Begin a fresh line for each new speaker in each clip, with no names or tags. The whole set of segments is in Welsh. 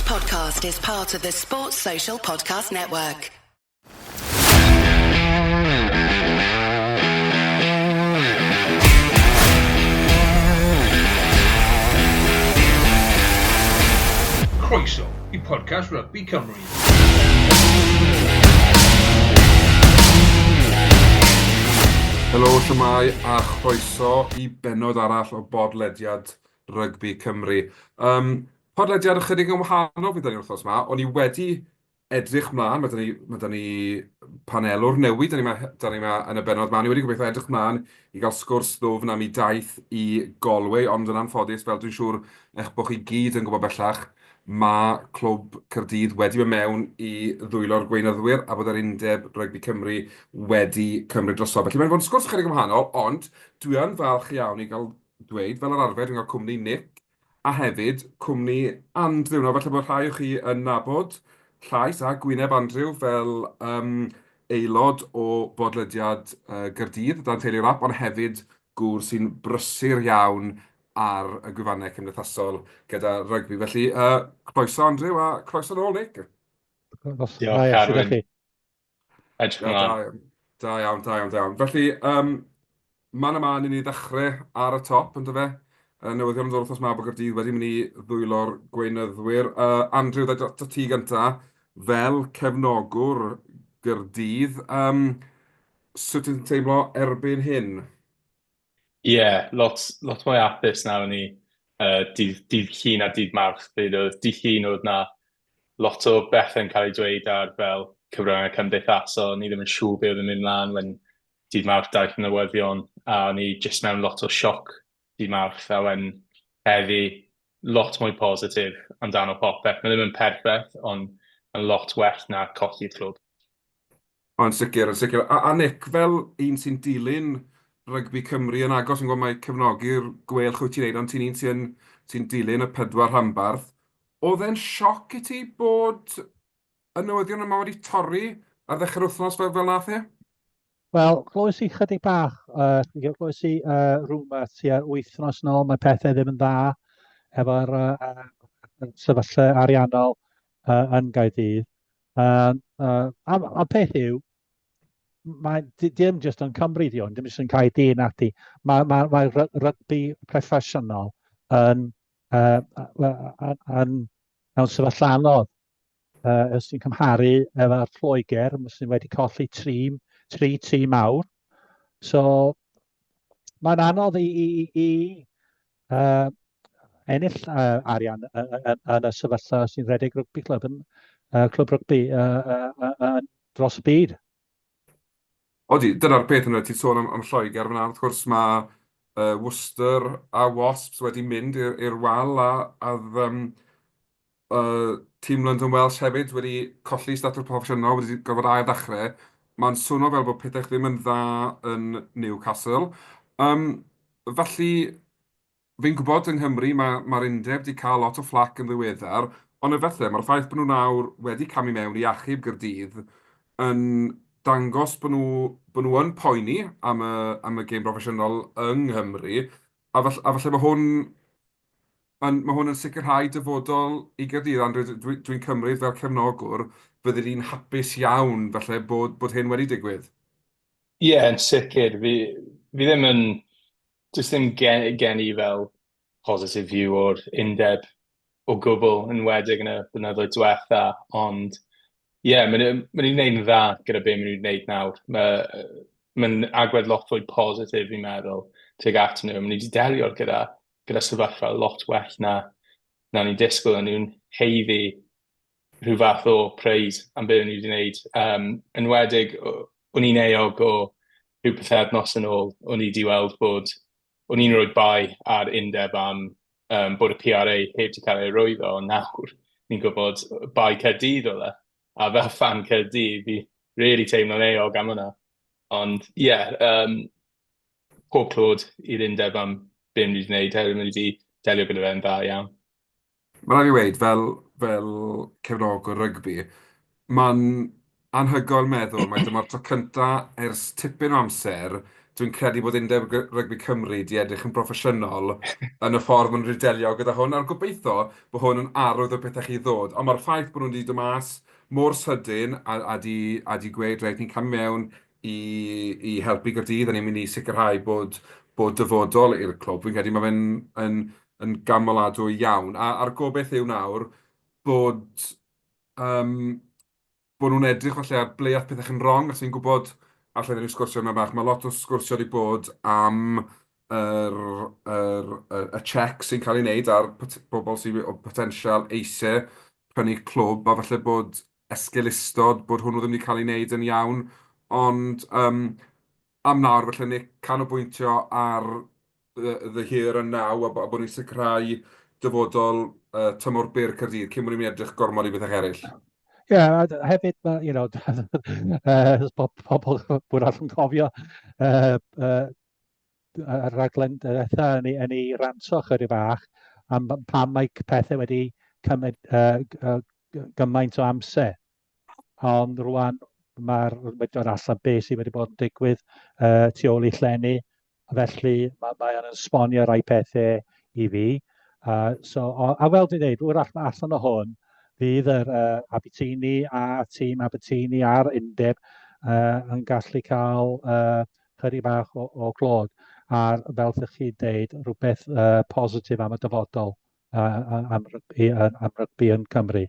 podcast is part of the Sports Social Podcast Network.
Croeso i podcast Rugby Cymru.
Helo, shwmae, a chroeso i bennod arall o bodlediad Rygbi Cymru. Um, podlediad ychydig yn wahanol fydd 'da ni wythnos 'ma. O'n i wedi edrych mlaen, mae 'da ni, mae 'da ni panelwr newydd, 'da ni 'ma, 'da ni 'ma yn y bennod 'ma. O'n i wedi gobeithio edrych mlaen i gael sgwrs ddwfn am ei daith i Galway, ond yn anffodus, fel dwi'n siŵr eich bod chi gyd yn gwybod bellach, mae Clwb Caerdydd wedi mynd mewn i ddwylo'r gweinyddwyr a bod yr Undeb Rygbi Cymru wedi cymryd drosodd. Felly mae'n fod yn sgwrs ychydig yn wahanol, ond dwi yn falch iawn i gael dweud, fel yr arfer, dwi'n cael cwmni Nick a hefyd cwmni Andrew. Nawr, falle bod rhai o chi yn nabod llais a gwyneb Andrew fel um, aelod o bodlediad uh, Gaerdydd dan Teulu Rap, ond hefyd gŵr sy'n brysur iawn ar y gwefannau cymdeithasol gyda rygbi. Felly, uh, croeso Andrew a croeso nôl Nick.
Diolch, Carwyn.
Edrych ymlaen. Da iawn, da iawn, da iawn. Felly, um, man a man i ni ddechrau ar y top, ynddo fe? Uh, newyddion yn dod wythnos ma bod Gaerdydd wedi mynd i ddwylo'r gweinyddwyr. Uh, Andrew, dda i ti gynta, fel cefnogwr Gaerdydd, um, sut ti'n teimlo erbyn hyn?
Ie, yeah, lot, lot mwy hapus nawr ni uh, dydd, dydd Llun a dydd Mawrth. Pryd oedd dydd Llun oedd na lot o bethau'n cael ei dweud ar fel cyfryngau cymdeithasol. Ni ddim yn siŵr beth oedd yn mynd mlaen when dydd Mawrth daeth y newyddion a o'n i jyst mewn lot o sioc dydd Mawrth a when heddi lot mwy positif amdano popeth. Mae ddim yn perffaith, ond yn lot well na colli'r clwb.
O, yn sicr, yn sicr. A, a Nick, fel un sy'n dilyn rygbi Cymru yn agos, yn gwybod mai cefnogi'r Gweilch wyt ti'n neud, ond ti'n un sy'n sy dilyn y pedwar rhanbarth, oedd e'n sioc i ti bod y newyddion yma wedi torri ar ddechrau'r wythnos fel, fel nath e?
Wel, glywes i chydig bach, uh, glywes i uh, rumour tua wythnos yn ôl, mae pethau ddim yn dda efo'r uh, sefyllfa ariannol uh, yn Gaerdydd. Uh, uh, a, a peth yw, mae dim jyst yn Cymru di hwn, dim jyst yn Caerdydd nadi. Mae, mae, mae rygbi proffesiynol yn, uh, yn, mewn sefyllfa anodd. Uh, os ti'n cymharu efo'r Lloegr, sydd wedi colli tri, tri tîm mawr. So, mae'n anodd i, i, i uh, ennill uh, arian yn y sefyllfa sy'n rhedeg rygbi clwb, yn, uh, clwb rygbi uh, uh, uh, dros y byd.
Odi, dyna'r peth yna, ti'n sôn am, am Lloegr fyna, wrth gwrs mae uh, Worcester a Wasps wedi mynd i'r wal a, a um, uh, tîm London Welsh hefyd wedi colli statws proffesiynol, wedi gorfod ail ddechrau. Mae'n swnio fel bod pethau ddim yn dda yn Newcastle. Um, felly, fi'n gwybod yng Nghymru mae'r ma undeb wedi cael lot o fflac yn ddiweddar, ond efallai mae'r ffaith bod nhw nawr wedi camu mewn i achub Gaerdydd yn dangos bod nhw, bod nhw yn poeni am y, am y gêm broffesiynol yng Nghymru, a falle, a falle mae hwn yn, mae hwn yn sicrhau dyfodol i Gaerdydd, Andrew, dwi'n dwi cymryd fel cefnogwr, fyddi di'n hapus iawn falle bod, bod hyn wedi digwydd.
Ie, yeah, yn sicr. Fi, fi ddim yn... Does ddim gen, gen i fel positive view o'r undeb o gwbl, yn enwedig yn y blynyddoedd diwetha, ond ie, yeah, maen nhw'n ma nhw gwneud yn dda gyda be maen nhw'n gwneud nawr. Mae'n ma agwedd lot fwy positif, fi'n meddwl, tuag at nhw. Maen nhw wedi delio gyda gyda sefyllfa lot well na, na ni'n disgwyl, a nhw'n haeddu rhyw fath o praise am beth o'n i wedi gwneud. Um, enwedig, o'n i'n euog o rhyw pythefnos yn ôl, o'n i wedi weld bod, o'n i'n rhoi bai ar undeb am um, bod y PRA heb wedi cael ei arwyddo, ond nawr ni'n gwybod bai Caerdydd oedd e. A fel fan Caerdydd, fi really teimlo'n euog am hwnna. Ond ie, yeah, um, pob clod i'r undeb am be maen nhw wedi gwneud, hefyd maen nhw wedi delio gyda fe'n dda iawn.
Mae rhaid fi weud, fel, fel cefnogwr rygbi, mae'n anhygoel meddwl mai dyma'r tro cynta ers tipyn o amser Dwi'n credu bod Undeb Rygbi Cymru 'di edrych yn broffesiynol yn y ffordd maen nhw wedi delio gyda hwn, a'r gobeithio bod hwn yn arwydd o pethau chi ddod. Ond mae'r ffaith bod nhw wedi dod mas mor sydyn a, a, di, a di gweud, reit, ni'n camu mewn i, i helpu Gaerdydd a ni'n mynd i sicrhau bod, bod dyfodol i'r clwb. Fi'n credu mae fe'n yn, yn gamoladwy iawn. A, a'r gobeith yw nawr bod, um, bod nhw'n edrych falle ar ble aeth pethau yn wrong, achos fi'n gwybod, allai ddim sgwrsio yma bach, mae lot o sgwrsio wedi bod am yr, yr, y, y check sy'n cael ei wneud ar bobl sydd o potensial eisiau prynu clwb, a falle bod esgeulustod bod hwnnw ddim wedi cael ei wneud yn iawn, ond um, am nawr falle Nick canolbwyntio ar the, the here and now a, a bod ni'n sicrhau dyfodol uh, tymor byr Caerdydd cyn bod ni'n mynd edrych gormod i bethau eraill.
Ie, yeah, a hefyd, you know, pobl bwrdd yn cofio y rhaglen diwetha yn ei, yn ei ranto chydig bach am pam mae pethau wedi cymryd uh, gymaint o amser. Ond rwan mae'r wedi dod allan beth sydd wedi bod yn digwydd uh, tu ôl i llenni. Felly mae, mae o'n esbonio rai pethau i fi. Uh, so, o, a fel dwi'n dweud, wrach mae allan o hwn, fydd yr uh, Abitini a tîm Abitini a'r undeb uh, yn gallu cael uh, chydig bach o, o glod a fel ydych chi'n deud, rhywbeth uh, positif am y dyfodol uh, am, rygbi, am rygbi yn Cymru.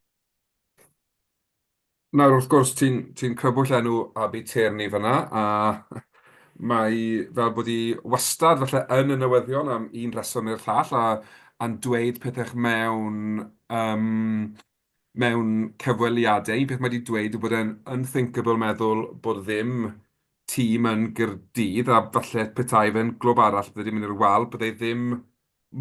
Nawr, wrth gwrs, ti'n ti crybwyll enw Abi Tierney fyna, a mae fel bod hi wastad falle yn y newyddion am un rheswm neu'r llall, a, a'n dweud pethau mewn, um, mewn cyfweliadau. Un peth mae wedi dweud yw bod e'n unthinkable meddwl bod ddim tîm yn Gaerdydd, a falle petai fe'n glwb arall bydde wedi mynd i'r wal, bydde ddim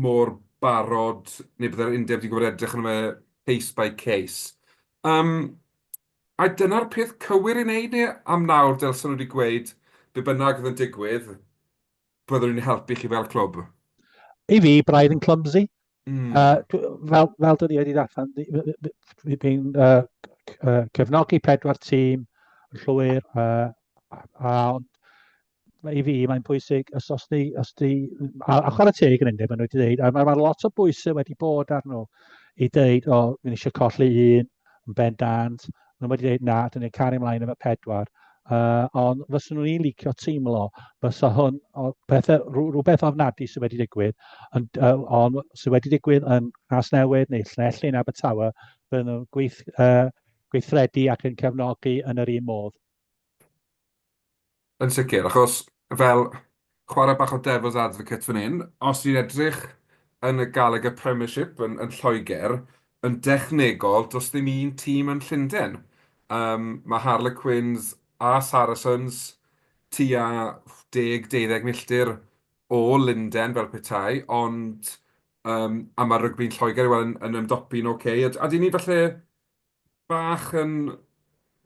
mor barod, neu bydde'r undeb wedi gwybod edrych arno fe case by case. Um, a dyna'r peth cywir i wneud neu am nawr dylsen nhw wedi gweud be bynnag oedd yn digwydd, byddwn ni'n helpu chi fel clwb?
I fi, braidd yn clumsy. Mm. Uh, fel, fel dyn ni wedi ddathan, fi'n uh, uh, cefnogi pedwar tîm yn llwyr, uh, a, ond i fi, mae'n pwysig, os, os di, os di, a, a chwarae teg yn undeb, maen nhw wedi dweud, a mae, mae lot o bwysau wedi bod ar nhw i dweud, o, fi'n eisiau colli un, yn bendant, maen nhw wedi dweud, na, dyn ni'n cario ymlaen efo pedwar. Uh, ond fyswn nhw'n licio teimlo fysa hwn, o, pethau, rhywbeth ofnadwy sydd wedi digwydd, yn, uh, on, sydd wedi digwydd yn Nghasnewydd neu Llanelli yn Abertawe, bydden nhw'n gweith, uh, gweithredu ac yn cefnogi yn yr un modd.
Yn sicr, achos fel chwarae bach o devil's advocate fan hyn, os ni'n edrych yn y Gallagher Premiership yn, yn Lloegr, yn dechnegol, does ddim un tîm yn Llundain. Um, mae Harlequins a Saracens tua 10-12 milltir o Lundain fel petai, ond um, a mae rygbi'n Lloegr i weld yn, yn ymdopi'n oce. Okay. A, a dyn ni falle bach yn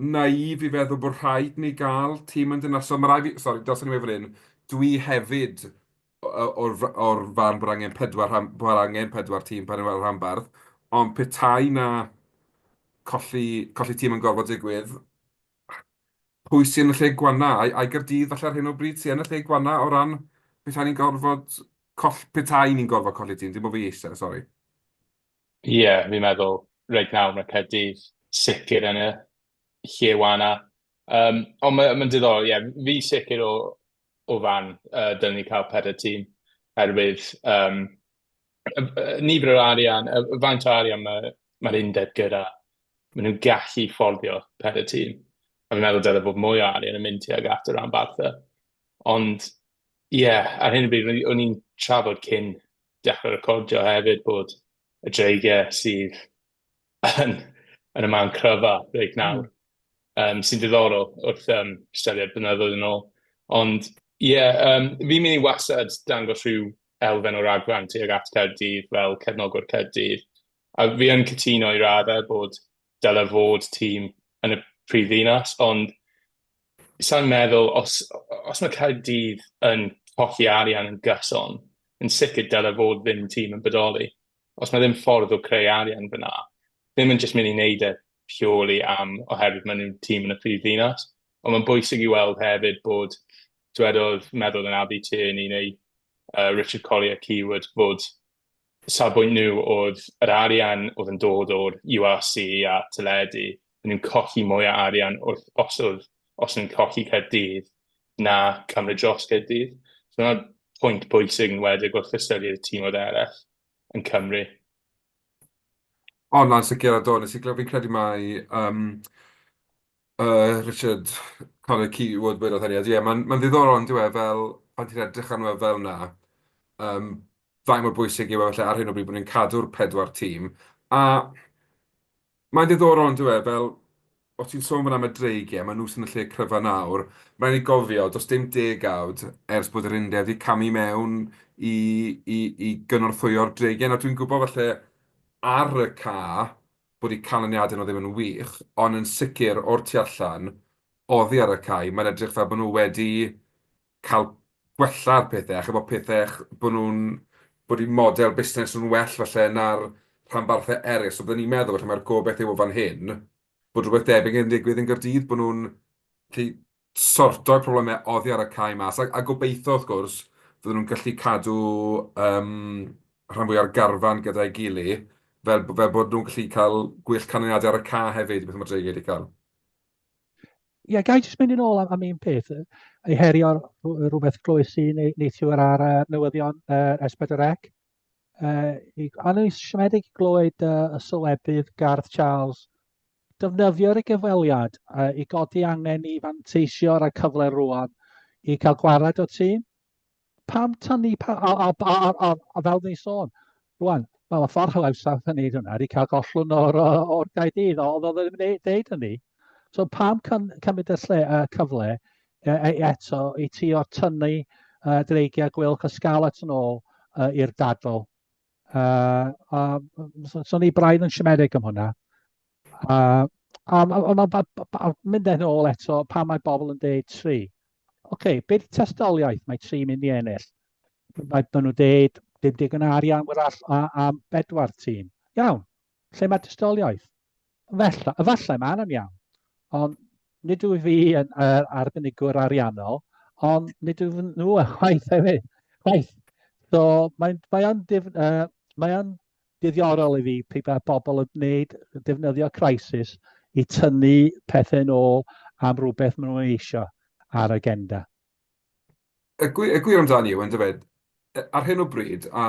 naïf i feddwl bod rhaid ni gael tîm yn dynasol. Mae rhaid fi... Sori, dylsen i weud fan hyn, dwi hefyd o'r, o'r farn bod angen pedwar, bod angen pedwar tîm pan yw rhanbarth, ond petai na colli, colli tîm yn gorfod digwydd, pwy sy'n yn y lle gwanna? Ai, ai Gaerdydd falle ar hyn o bryd sy'n yn y lle gwanna o ran petai ni'n gorfod coll, petai ni'n gorfod colli tîm, dim bod fi eisiau, sori.
Ie, yeah, fi'n meddwl reit nawr mae Caerdydd sicr yn y lle wana. Um, ond mae'n ma diddorol, ie, yeah, fi sicr o, o fan uh, dylen ni cael pedair tîm, herwydd um, nifer o'r arian, y faint o arian mae'r mae undeb gyda, maen nhw'n gallu fforddio pedair tîm. A fi'n meddwl dylai fod mwy o arian yn mynd tuag at y rhanbarthau. Ond ie, yeah, ar hyn o bryd, o'n i'n trafod cyn dechrau recordio hefyd bod y Dreigiau sydd yn, yn y man cryfa reit nawr, mm. um, sy'n diddorol wrth um, ystyried blynyddoedd yn ôl. Ond ie, yeah, um, fi'n mynd i wastad dangos rhyw elfen o ragfarn tuag at Caerdydd fel cefnogwr Caerdydd. A fi yn cytuno i raddau bod dyle fod tîm yn y prif ddinas, ond Sa i'n meddwl, os, os mae Caerdydd yn colli arian yn gyson, yn sicr dyle fod ddim tîm yn bodoli. Os mae ddim ffordd o creu arian fyna, ddim yn jyst mynd i wneud e purely am oherwydd maen nhw'n tîm yn y prif ddinas. Ond mae'n bwysig i weld hefyd bod Dwedodd meddwl yn Abi Tierney neu Richard Collier Keywood fod safbwynt nhw oedd yr arian oedd yn dod o'r URC a teledu, nhw'n colli mwy o arian wrth os oedd os nhw'n colli Caerdydd na cymryd dros Caerdydd. So hwnna'n pwynt pwysig yn wedig wrth ystyried y tîmoedd eraill yn Cymru.
O na'n sicr a do, nes i glywed, fi'n credu mai um, Richard Connor Keywood wedodd hynny, a ie, mae'n ma ddiddorol yn dyw e, fel pan ti'n edrych arno fe fel 'na, um, faint mor bwysig yw e falle ar hyn o bryd bod ni'n cadw'r pedwar tîm. A mae'n ddiddorol yn dyw e, fel o ti'n sôn fan am y dreigiau, maen nhw sy'n y lle cryfa nawr. Mae'n rhaid i gofio, does dim degawd ers bod yr undeb wedi camu mewn i, i, i gynorthwyo'r dreigiau. Nawr dwi'n gwybod falle ar y ca bod eu canlyniadau nhw ddim yn wych, ond yn sicr o'r tu allan, oddi ar y cae, mae'n edrych fel bod nhw wedi cael gwella'r pethau, a chibod pethau, bod nhw'n, bod eu model busnes nhw'n well falle na'r rhanbarthau eraill. So byddwn ni'n meddwl falle mae'r gobaith yw o fan hyn, bod rhywbeth debyg yn digwydd yn Gaerdydd, bod nhw'n gallu sorto'r problemau oddi ar y cae mas, a, a gobeithio wrth gwrs, fydden nhw'n gallu cadw um, rhan fwy o'r garfan gyda'i gilydd, fel, fel bod nhw'n gallu cael gwell canlyniadau ar y ca hefyd, beth mae Dreigiau wedi cael.
Ie, yeah, gai jyst mynd yn ôl am, am un peth, ei herio rhywbeth glywys i neithiwr ar uh, newyddion uh, S4C. Uh, a o'n i'n siomedig i glywed uh, y sylwebydd Garth Charles defnyddio'r gyfweliad uh, i godi angen i fanteisio ar y cyfle rwan i cael gwared o tîm. Pam tynnu, pa, a, a, a, a, a, a fel ni'n sôn, rwan, wel, y ffordd hawsaf yn neud hwnna ydy cael gollwng o'r, o'r Gaerdydd, ond oedd o ddim yn deud hynny. So pam cymryd y lle, y cyfle e, e, eto i ti o tynnu uh, dreigiau Gweilch y Scarlets yn ôl uh, i'r dadl? Uh, a, so, so ni braidd yn siomedig am hwnna. Uh, a, a, a, a, a, mynd yn ôl eto, pan mae bobl yn deud tri. Oce, okay, beth testoliaeth mae tri mynd i ennill? Mae maen nhw'n deud dim digon arian wrach am bedwar tîm. Iawn, lle mae testoliaeth? Felly, efallai mae yna'n iawn, ond nid wyf fi yn uh, arbenigwr ariannol, ond nid wyf nhw yn chwaith hefyd. Chwaith. So mae'n mae o'n dif, uh, mae o'n diddiorol i fi pe bai bobl yn gwneud defnyddio crisis i tynnu pethau yn ôl am rhywbeth maen nhw'n eisiau ar agenda.
Y gwir, y gwir amdani yw, yndyfe, ar hyn o bryd, a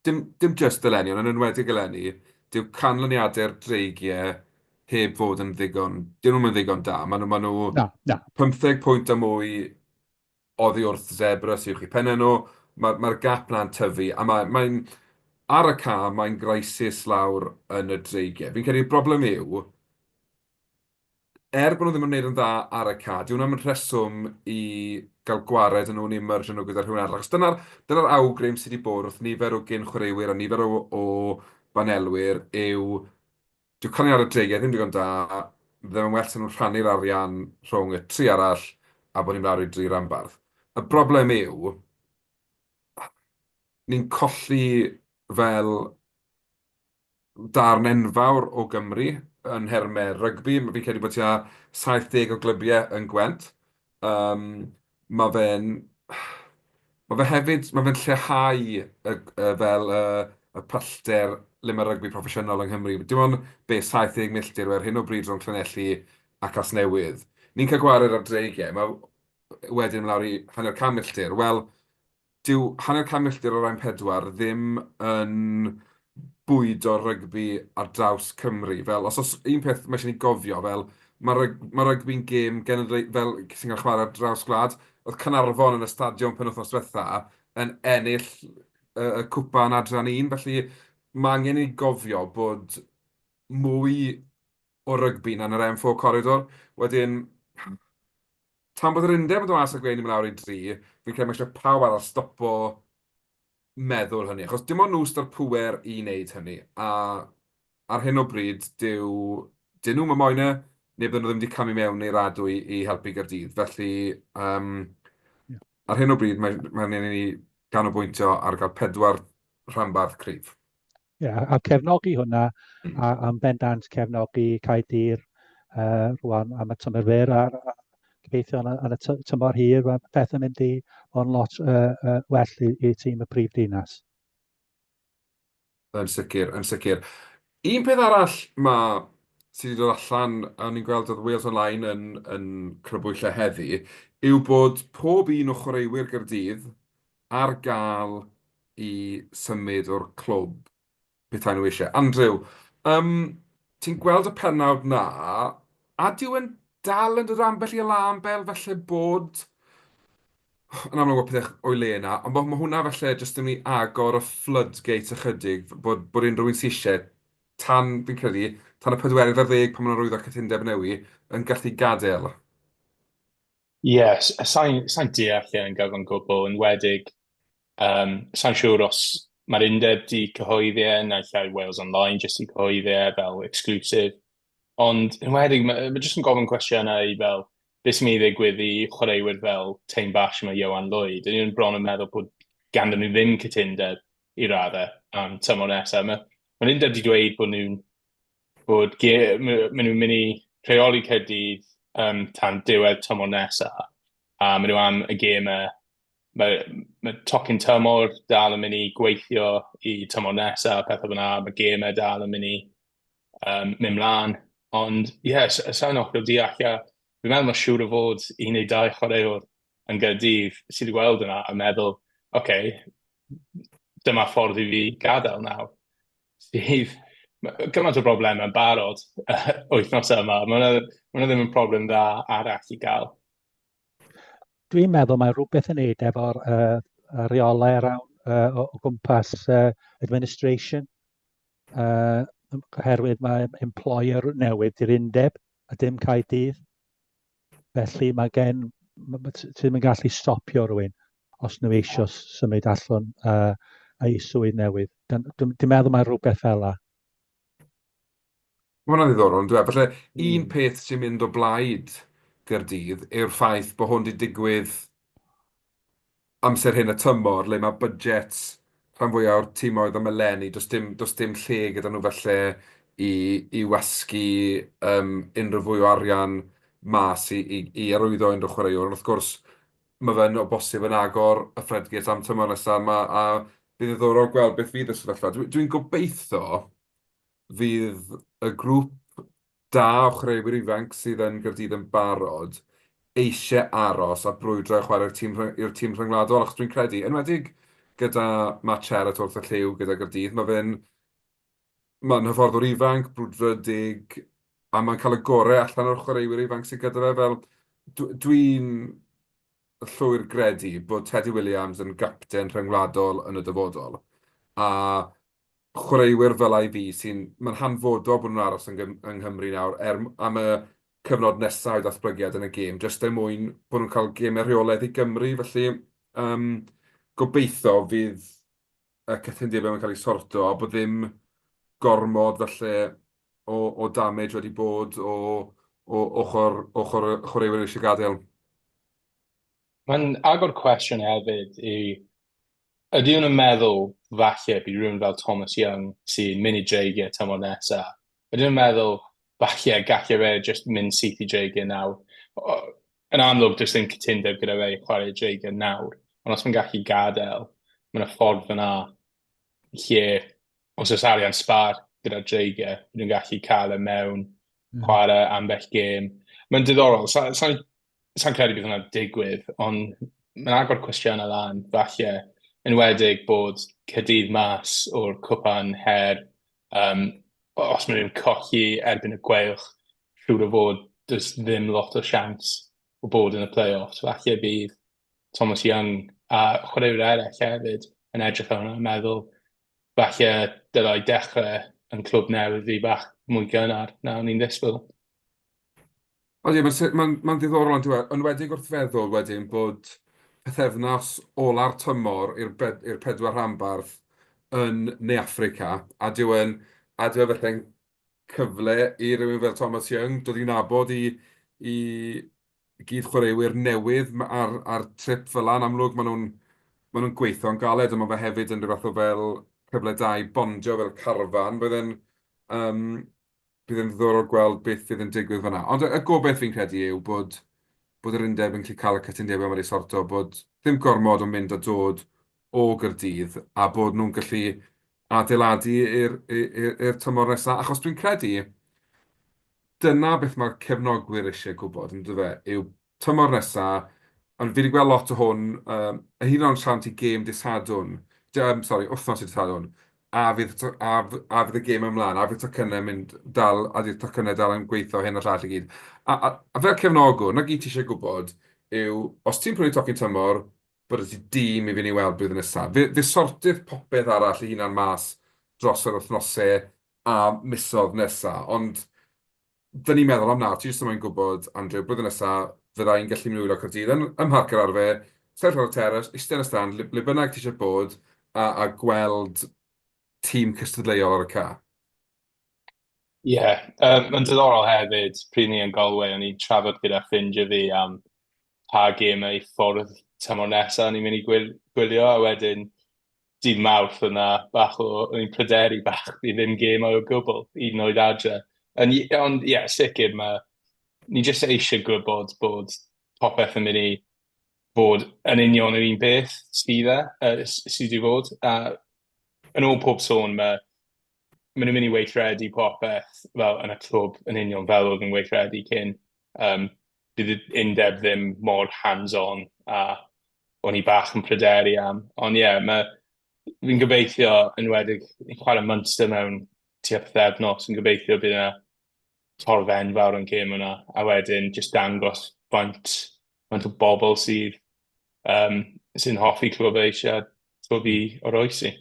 dim, dim jyst eleni, ond yn enwedig eleni, dyw canlyniadau'r dreigiau heb fod yn ddigon, dyn nhw'm yn ddigon da. Maen nhw, maen nhw
na, na.
15 pwynt a mwy oddi wrth Zebra sydd uwch eu pennau nhw. Mae'r mae gap na'n tyfu, a mae'n, mae ar y ca, mae'n crisis lawr yn y dreigiau. Fi'n credu'r broblem yw, er bod nhw ddim yn gwneud yn dda ar y ca, dyw hwnna'm yn rheswm i gael gwared â nhw neu mergio nhw gyda rhywun arall. Achos dyna'r dyna awgrym sydd wedi bod wrth nifer o gyn chwaraewyr a nifer o, o banelwyr yw dyw canlyniad y dreigiau ddim digon da, bydde fe'n well 'sa nhw'n rhannu'r arian rhwng y tri arall a bod ni'n lawr i dri ranbarth. Y broblem yw, ni'n colli fel darn enfawr o Gymru yn nhermau rygbi. Fi'n credu bod tua 70 o glybiau yn Gwent. Um, mae fe'n... Mae fe hefyd... Mae fe'n lleihau y, y, fel y, y pellter le mae rygbi proffesiynol yng Nghymru. Dim ond be, 70 milltir yw ar hyn o bryd rhwng Llanelli a Casnewydd. Ni'n cael gwared ar dreigiau, mae wedyn lawr i hanner can milltir. Wel, dyw hanner can milltir o'r M4 ddim yn bwydo rygbi ar draws Cymru. Fel, os oes un peth mae eisiau ni gofio, fel, mae ryg, mae rygbi'n gêm genedlae- fel sy'n cael chwarae ar draws gwlad. Oedd Caernarfon yn y stadiwm penwythnos diwetha yn ennill y, y cwpan adran un, felly mae angen i ni gofio bod mwy o rygbi na'n yr M4 corridor. Wedyn, tan bod yr undeb yn dod mas a gweud ni'n mynd lawr i dri, fi'n credu mae eisiau pawb arall stopo meddwl hynny, achos dim ond nhw sydd â'r pŵer i wneud hynny, a ar hyn o bryd, dyw... dyn nhw'm yn moyn e, neu bydden nhw ddim wedi camu mewn i'r adwy i helpu Gaerdydd. Felly, yym, ar hyn o bryd, mae mae angen i ni ganolbwyntio ar gael pedwar rhanbarth cryf.
Ie, yeah, a cefnogi hwnna, a, am bendant cefnogi Caerdydd uh, rwan am y tymor fyr, a, a gobeithio yn y, yn y tymor hir, mae pethau'n mynd i fod yn lot well i, i tîm y prif ddinas.
Yn sicr, yn sicr. Un peth arall ma' sydd wedi dod allan, a o'n i'n gweld oedd Wales Online yn, yn crybwyll e heddi, yw bod pob un o chwaraewyr Gaerdydd ar gael i symud o'r clwb petai nhw eisiau. Andrew, um, ti'n gweld y pennawd na, a dyw e'n dal yn dod ambell i alarm bell falle bod yn amlwg bod pethau o'i le yna, ond ma' ma' hwnna falle jyst yn mynd i agor y floodgate ychydig, bod bod unrhyw un sy isie, tan, fi'n credu, tan y pedwerydd ar ddeg pan maen nhw'n arwyddo cytundeb newi, yn gallu gadael.
Ie, yeah, sa'n sa deall e yn gyfan gwbl, yn wedig, um, sa'n siŵr os mae'r undeb di cyhoeddi e, naill ai Wales Online jyst i cyhoeddi e fel exclusive, Ond yn enwedig, mae ma jyst yn gofyn cwestiynau i fel, beth sy'n mynd i ddigwydd i chwaraewyr fel Taine Basham a Ioan Lloyd. Ydyn nhw'n bron yn meddwl bod ganddyn nhw ddim cytundeb i raddau am tymor nesaf. Mae, mae'r undeb wedi dweud bod nhw'n bod maen nhw'n mynd i rheoli Caerdydd um, tan diwedd tymor nesaf, a maen nhw am y gemau. Mae, mae tocyn tymor dal yn mynd i gweithio i tymor nesaf, pethau fel yna, mae gemau dal yn mynd i um, mynd mlaen. Ond ie, yeah, sa'n hollol deall. A fi'n meddwl mae siŵr o fod un neu dau chwaraewr yn Gaerdydd sydd wedi gweld yna a meddwl, oce, okay, dyma ffordd i fi gadael nawr. Sydd gymaint o broblemau yn barod wythnos yma. Mae hwnna, ma hwnna ddim yn problem dda arall i gael.
Dwi'n meddwl mae rhywbeth yn neud efo'r uh, reolau around, uh, o, o gwmpas uh, administration. Uh, oherwydd mae employer newydd i'r undeb a dim Caerdydd. Felly mae gen, ti ddim yn gallu stopio rhywun os nhw eisiau symud allan uh, a'i swydd newydd. Dwi'n dwi meddwl mae rhywbeth fel la.
Mae hwnna'n ddiddorol, yn dweud. Falle un peth sy'n mynd o blaid Gaerdydd yw'r ffaith bod hwn wedi digwydd amser hyn y tymor, le mae budgets rhan fwyaf o'r timoedd am eleni, does dim, does dim lle gyda nhw falle i, i wasgu um, unrhyw fwy o arian mas i, i, i arwyddo unrhyw chwaraewr. Ond wrth gwrs, mae fe'n o bosib yn agor y floodgates am tymor nesaf, ma, a bydd yn ddiddorol gweld beth fydd y sefyllfa. Dwi'n dwi gobeithio fydd y grŵp da o chwaraewyr ifanc sydd yn Gaerdydd yn barod eisiau aros a brwydro i chwarae i'r tîm i'r tîm rhyngwladol, achos dwi'n credu, enwedig gyda Matt Sherratt wrth y llyw gyda Gaerdydd, mae fe'n mae'n hyfforddwr ifanc, brwdfrydig, a mae'n cael y gorau allan o'r chwaraewyr ifanc sydd gyda fe. Fel, dwi'n llwyr gredu bod Teddy Williams yn gapten rhyngwladol yn y dyfodol, a chwaraewyr fel I fi sy'n... Mae'n hanfodol bod nhw'n aros yng yng Nghymru nawr er, am y cyfnod nesaf i ddatblygiad yn y gêm, jyst er mwyn bod nhw'n cael gemau rheolaidd i Gymru. Felly um, gobeithio fydd y cytundebau yn cael eu sorto a bod ddim gormod falle o, o damage wedi bod o, o ochr, ochr y chwaraewyr eisiau gadael.
Mae'n agor cwestiwn hefyd i ydy nhw'n meddwl falle bydd rhywun fel Thomas Young sy'n mynd i Dreigiau tymor nesaf, ydyn nhw'n meddwl falle gallai fe jyst mynd syth i Dreigiau nawr? Yn amlwg, does dim cytundeb gyda fe i chwarae i Dreigiau nawr, ond os mae'n gallu gadael, mae yna ffordd fyna lle os oes arian sbar gyda'r Dreigiau, bydd nhw'n gallu cael e mewn, chwarae ambell gêm. Mae'n diddorol, sa'n sa, sa credu bydd hwnna'n digwydd, ond mae'n agor cwestiynau lan, falle, enwedig bod Caerdydd mas o'r cwpan her, um, os maen nhw'n colli erbyn y Gweilch, siŵr o fod does ddim lot o siawns o bod yn y play-offs. Falle bydd Thomas Young a chwaraewyr eraill hefyd yn edrych ar hwnna a meddwl falle dylai dechrau yn clwb newydd fi bach mwy gynnar na o'n i'n ddisgwyl.
Odi, mae'n mae'n mae'n ddiddorol on'd yw e? Yn enwedig wrth feddwl wedyn bod pythefnos ola'r tymor i'r i'r pedwar rhanbarth yn Ne Affrica, a dyw e'n a dyw e felly'n cyfle i rywun fel Thomas Young dod i nabod i i gyd-chwaraewyr newydd ar ar trip fel 'na. Yn amlwg maen nhw'n maen nhw'n gweithio'n galed, ond ma' fe hefyd yn rhyw fath o fel cyfle da i bondio fel carfan. Bydd e'n yym bydd e'n ddiddorol gweld beth fydd yn digwydd fan'na. Ond y y gobaith fi'n credu yw bod... bod yr undeb yn gallu cael y cytundebau wedi sorto, bod ddim gormod yn mynd a dod o Gaerdydd a bod nhw'n gallu adeiladu i'r tymor nesaf, achos dwi'n credu dyna beth mae'r cefnogwyr eisiau gwybod, yn dyfe, yw tymor nesa, ond fi 'di gweld lot o hwn, yym, hyd yn oed siarad ambiti gêm dydd Sadwrn, yym sori, wythnos i dydd Sadwrn, a fydd to- a f- a fydd y gêm ymlaen, a fydd tocynnau mynd dal, a ydy'r tocynnau dal yn gweithio, hyn a llall i gyd. A a a fel cefnogwr, 'na gyd ti isie gwybod yw, os ti'n prynu tocyn tymor, bod 'da ti dîm i fynd i weld blwyddyn nesa. Fe fe sortith popeth arall ei hunan mas dros yr wythnosau a misoedd nesa, ond Dyn ni'n meddwl am nawr, ti jyst yn moyn gwybod, Andrew, blwyddyn nesa, fydda i'n gallu mynd i wylio Caerdydd yn ym Mharc yr Arfe, sefyll ar y terrace, eistedd yn y stand, le le bynnag ti eisiau bod, a a gweld tîm cystadleuol ar y ca.
Ie, yeah, um, mae'n diddorol hefyd, pryd ni yn Galway, o'n i'n trafod gyda ffrindiau fi am pa gemau i ffwrdd tymor nesaf o'n i'n mynd i gwylio, a wedyn dydd Mawrth yna bach o, o'n i'n pryderu bach i ddim gemau o gwbl, hyd yn oed adre. Ond ie, yeah, sicr, mae, ni jyst eisiau gwybod bod popeth yn mynd i fod yn union yr un peth sydd e, uh, sydd wedi fod. A yn ôl pob sôn, mae maen nhw'n mynd i weithredu popeth fel yn y clwb yn union fel oedd yn weithredu cyn. Um, bydd y undeb ddim mor hands-on a o'n i bach yn pryderu am. Ond ie, yeah, mae, fi'n gobeithio, yn enwedig, ni'n chwarae Munster mewn tua pythefnos, yn gobeithio bydd yna torf enfawr yn gêm yna, a wedyn jyst dangos faint, faint o bobl sydd, um, sy'n hoffi clwb eisiau clwb i oroesi.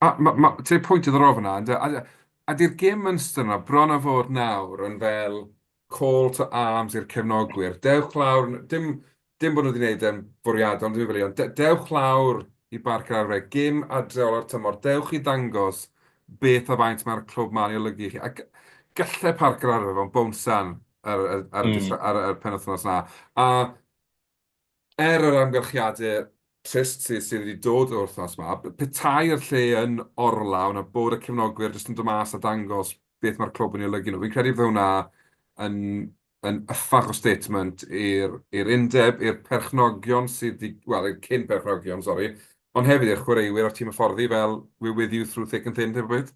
A ma' ma' ti'n rhoi pwynt diddorol fan'na ynde, a a 'di'r gêm Munster 'na bron a fod nawr yn fel call to arms i'r cefnogwyr. Dewch lawr, dim dim bod nhw wedi gwneud e'n fwriadol, ond ddim rili, ond dewch lawr i Barc yr Arfau, gêm adre ola'r tymor, dewch i ddangos beth a faint mae'r clwb 'ma'n ei olygu i chi. A gallai Parc yr Arfau fod yn bownsan ar ar ar y ar y penwythnos 'na. A Er yr amgylchiadau trist sydd sydd wedi dod o'r wythnos 'ma, petai'r lle yn orlawn a bod y cefnogwyr jyst yn dod mas a dangos beth mae'r clwb yn ei olygu nhw, fi'n credu bydd hwnna yn yn yffach o statement i'r i'r undeb, i'r perchnogion sydd 'di, wel, i'r cyn perchnogion, sori, ond hefyd i'r chwaraewyr a'r tîm hyfforddi fel "we're with you through thick and thin" type o beth.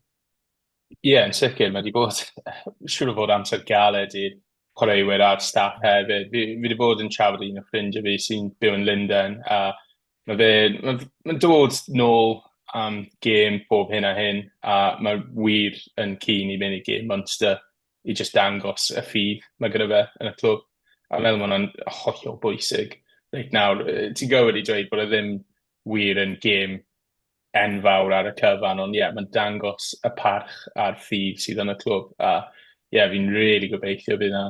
Ie, yn sicr, mae wedi bod, siŵr o fod amser galed i'r chwaraewyr a'r staff hefyd. Fi, fi wedi bod yn trafod un o ffrindiau fi sy'n byw yn Lundain, a mae fe, mae'n ma dod nôl am gêm pob hyn a hyn, a mae wir yn keen i mynd i gêm Munster i just dangos y ffydd mae gyda fe yn y clwb. A meddwl mae hwnna'n hollol bwysig. Reit nawr, ti'n gywir i dweud bod e ddim wir yn gêm enfawr ar y cyfan, ond ie, yeah, mae'n dangos y parch a'r ffydd sydd yn y clwb, a ie, yeah, fi'n really gobeithio bydd yna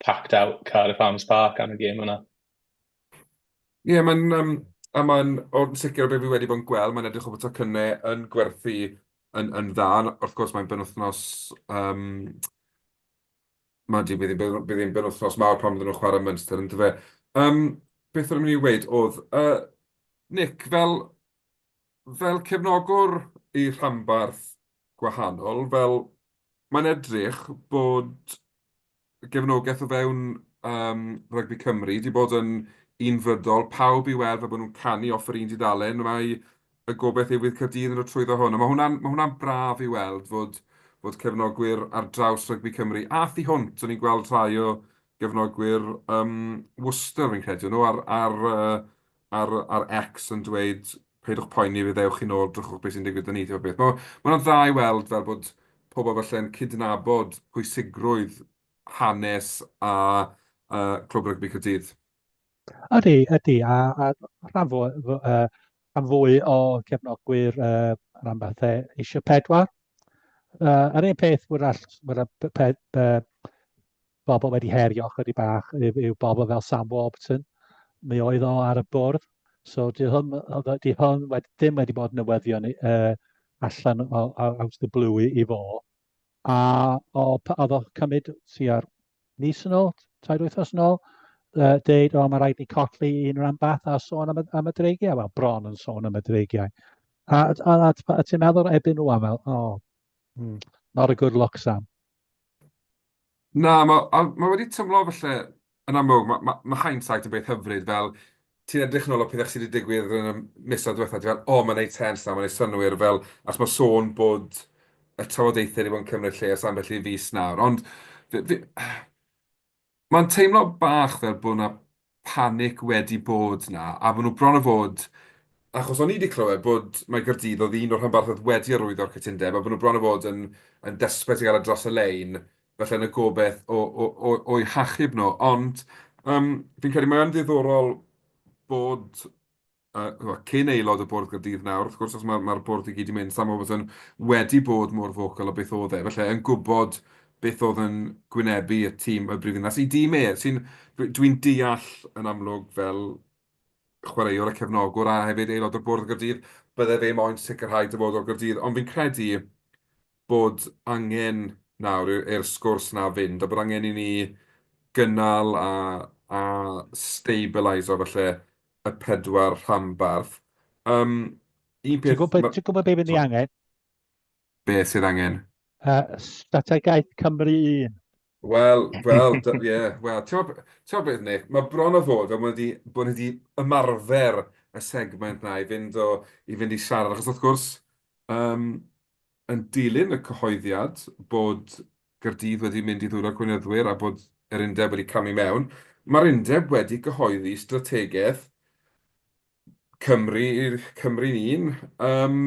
packed out Cardiff Arms Park am y gêm yna.
Ie, yeah, mae'n um, a mae'n, o'n sicr o beth fi wedi bod yn gweld, mae'n edrych o bod tocynnau yn gwerthu yn, yn dda. Wrth gwrs, mae'n benwythnos um, Mae di, bydd hi'n bydd hi'n benwythnos mawr pan fydden nhw'n chwarae Munster, yn dyfe. Um, beth o'n i'n mynd i weud oedd, uh, Nick, fel, fel cefnogwr i rhanbarth gwahanol, fel mae'n edrych bod gefnogaeth o fewn um, Rygbi Cymru wedi bod yn unfrydol, pawb i weld fel bod nhw'n canu off yr un dudalen, mae y gobaith yw fydd Caerdydd yn dod trwyddo hwn. A mae hwnna'n ma hwnna braf i weld fod, fod cefnogwyr ar draws rygbi Cymru a thu hwnt. O'n i'n gweld rhai o gefnogwyr um, Worcester, fi'n credu, nhw ar, ar, ar, ar X yn dweud peidwch poeni, fe ddewch chi nôl, drychwch beth sy'n digwydd 'da ni, type o beth. Mae ma hwnna'n dda i weld fel bod pobl falle'n cydnabod pwysigrwydd hanes a uh, Clwb Rygbi Caerdydd.
Ydy, ydy, a, a rhan, fwy, uh, rhan fwy o cefnogwyr uh, rhanbarthau eisiau pedwar. Uh, yr un peth wrach, wrach pe, uh, bobl wedi herio chydig bach yw, yw bobl fel Sam Warburton. Mi oedd o ar y bwrdd, so di hwn, di hwn wedi, ddim wedi bod newyddion uh, allan o, out of the blue i, i fo. A o, oedd o cymryd tua'r mis yn ôl, tair wythnos yn ôl, uh, deud, o, mae rhaid ni colli un rhanbarth a sôn am y, am y dreigiau. Wel, bron yn sôn am y dreigiau. A, a, a, a, a ti'n meddwl ebyn nhw am fel, oh, not a good look, Sam.
Na, mae ma wedi tymlo falle... yn amlwg, mae ma, ma hindsight yn beth hyfryd, fel ti'n edrych yn ôl o pethau sydd wedi digwydd yn y misoedd diwethaf, ti'n fel, o, mae'n neud sens nawr, mae'n neud synnwyr, fel, achos mae sôn bod y trafodaethau wedi bod yn cymryd lle ers ambell i fis nawr, ond fi, fi, mae'n teimlo bach fel bod 'na panic wedi bod 'na, a bod nhw bron a fod, achos o'n i wedi clywed bod mai Gaerdydd oedd un o'r rhanbarthau oedd wedi arwyddo'r cytundeb, a bod nhw bron a fod yn yn desperate i gael e dros y lein, falle yn y gobaith o, o, o, o'u hachub nhw. Ond yym, fi'n credu mae o'n ddiddorol bod wel, cyn aelod o Bwrdd Caerdydd nawr, wrth gwrs, os mae'r ma bwrdd i gyd i mynd, Sam Robertson wedi bod mor vocal o beth oedd e, felly yn gwybod beth oedd yn gwynebu y tîm y brifddinas, i dîm e, sy'n, dwi'n deall yn amlwg fel chwaraewr a cefnogwr a hefyd aelod o'r Bwrdd Caerdydd, bydde fe moyn sicrhau dyfodol Caerdydd, ond fi'n credu bod angen nawr i'r sgwrs 'na fynd a bod angen i ni gynnal a a stabiliso falle y pedwar rhanbarth. Yym, un peth...
Ti'n gwybod be fydd ni angen?
Beth sydd angen?
Strategaeth Cymru Un.
Wel, wel, ie, wel, ti'n gwybod beth, Nick, mae bron o fod fel bod ni bod ni wedi ymarfer y segment 'na i fynd o, i fynd i siarad, achos wrth gwrs, yym, yn dilyn y cyhoeddiad bod Gaerdydd wedi mynd i ddwylo'r gweinyddwyr a bod yr undeb wedi camu mewn, mae'r undeb wedi cyhoeddi strategaeth Cymru, Cymru'n un. Um,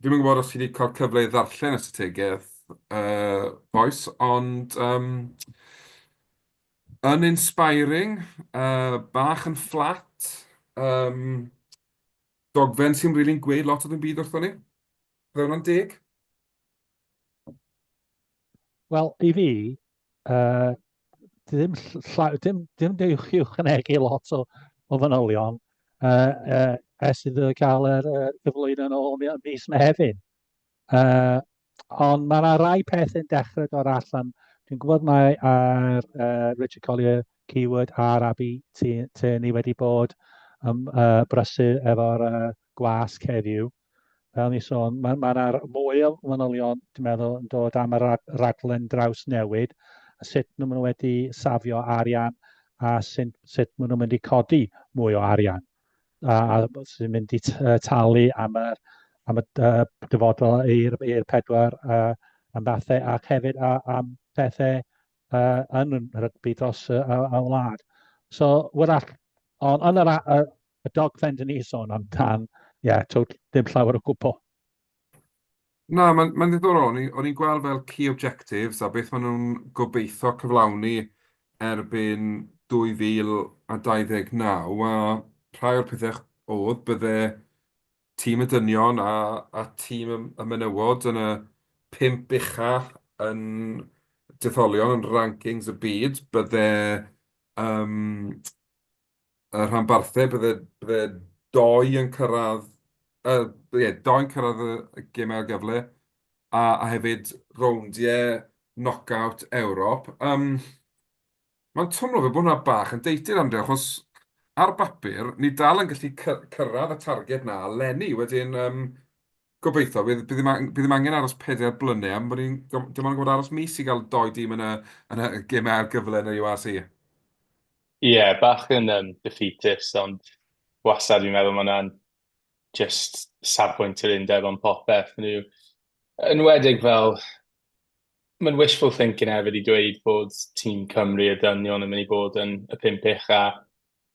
Dwi'm yn gwybod os chi wedi cael cyfle i ddarllen y strategaeth, uh, bois, ond um, uninspiring, uh, bach yn fflat, um, dogfen sy'n rili'n gweud lot o ddim byd wrthon ni. Bydde hwnna'n deg?
Wel, i fi, uh, ddim, dim, dim dewch i ychwanegu lot o, o fanylion uh, uh, ers iddo gael yr uh, gyflwyno yn ôl mis Mehefin. Uh, ond mae yna rai pethau'n dechrau dod allan. Dwi'n gwybod mae ar uh, Richard Collier, Keyword a'r Abi Tierney wedi bod um, uh, brysur efo'r uh, gwasg heddiw. Fel ni sôn, mae ma yna mwy o manylion, dwi'n meddwl, yn dod am y raglen drawsnewid, a sut maen nhw wedi safio arian a sut, sut maen nhw'n mynd i codi mwy o arian a, a sy'n mynd i talu am yr, am y uh, dyfodol i'r pedwar rhanbarthau ac hefyd a, am pethau uh, yn rygbi dros y, y, y wlad. So, wrach, ond yn yr, y, y dogfen dyn ni sôn amdan, ie, yeah, dim llawer o gwbl.
Na, mae'n ma ddiddorol. O'n i'n i'n gweld fel key objectives a beth maen nhw'n gobeithio cyflawni erbyn 2029, a rhai o'r pethau oedd bydde tîm y dynion a, a tîm y, y menywod yn y pump ucha yn detholion yn rankings y byd, bydde um, y rhanbarthau, bydde, bydde doi yn cyrraedd, uh, ie, doi'n cyrraedd y, y gemau ail gyfle, a, a hefyd rowndiau knockout Ewrop. Um, Mae'n twmlo fel bod hwnna bach yn dated, Andrew, achos ar bapur, ni dal yn gallu cyrraedd y targed 'na eleni. Wedyn, um, gobeithio, bydd, bydd, ddim, bydd ddim angen aros 4 blynedd, am bod ni'n dim ond yn gwybod aros mis i gael doi dîm yn y, yn y gemau ail gyfle yn y URC.
Ie, yeah, bach yn defeatist, ond wastad fi'n meddwl mae hwnna'n just safbwynt yr undeb am popeth. Nhw, yn enwedig fel mae'n wishful thinking hefyd i dweud bod tîm Cymru y dynion yn mynd i bod yn y pump ucha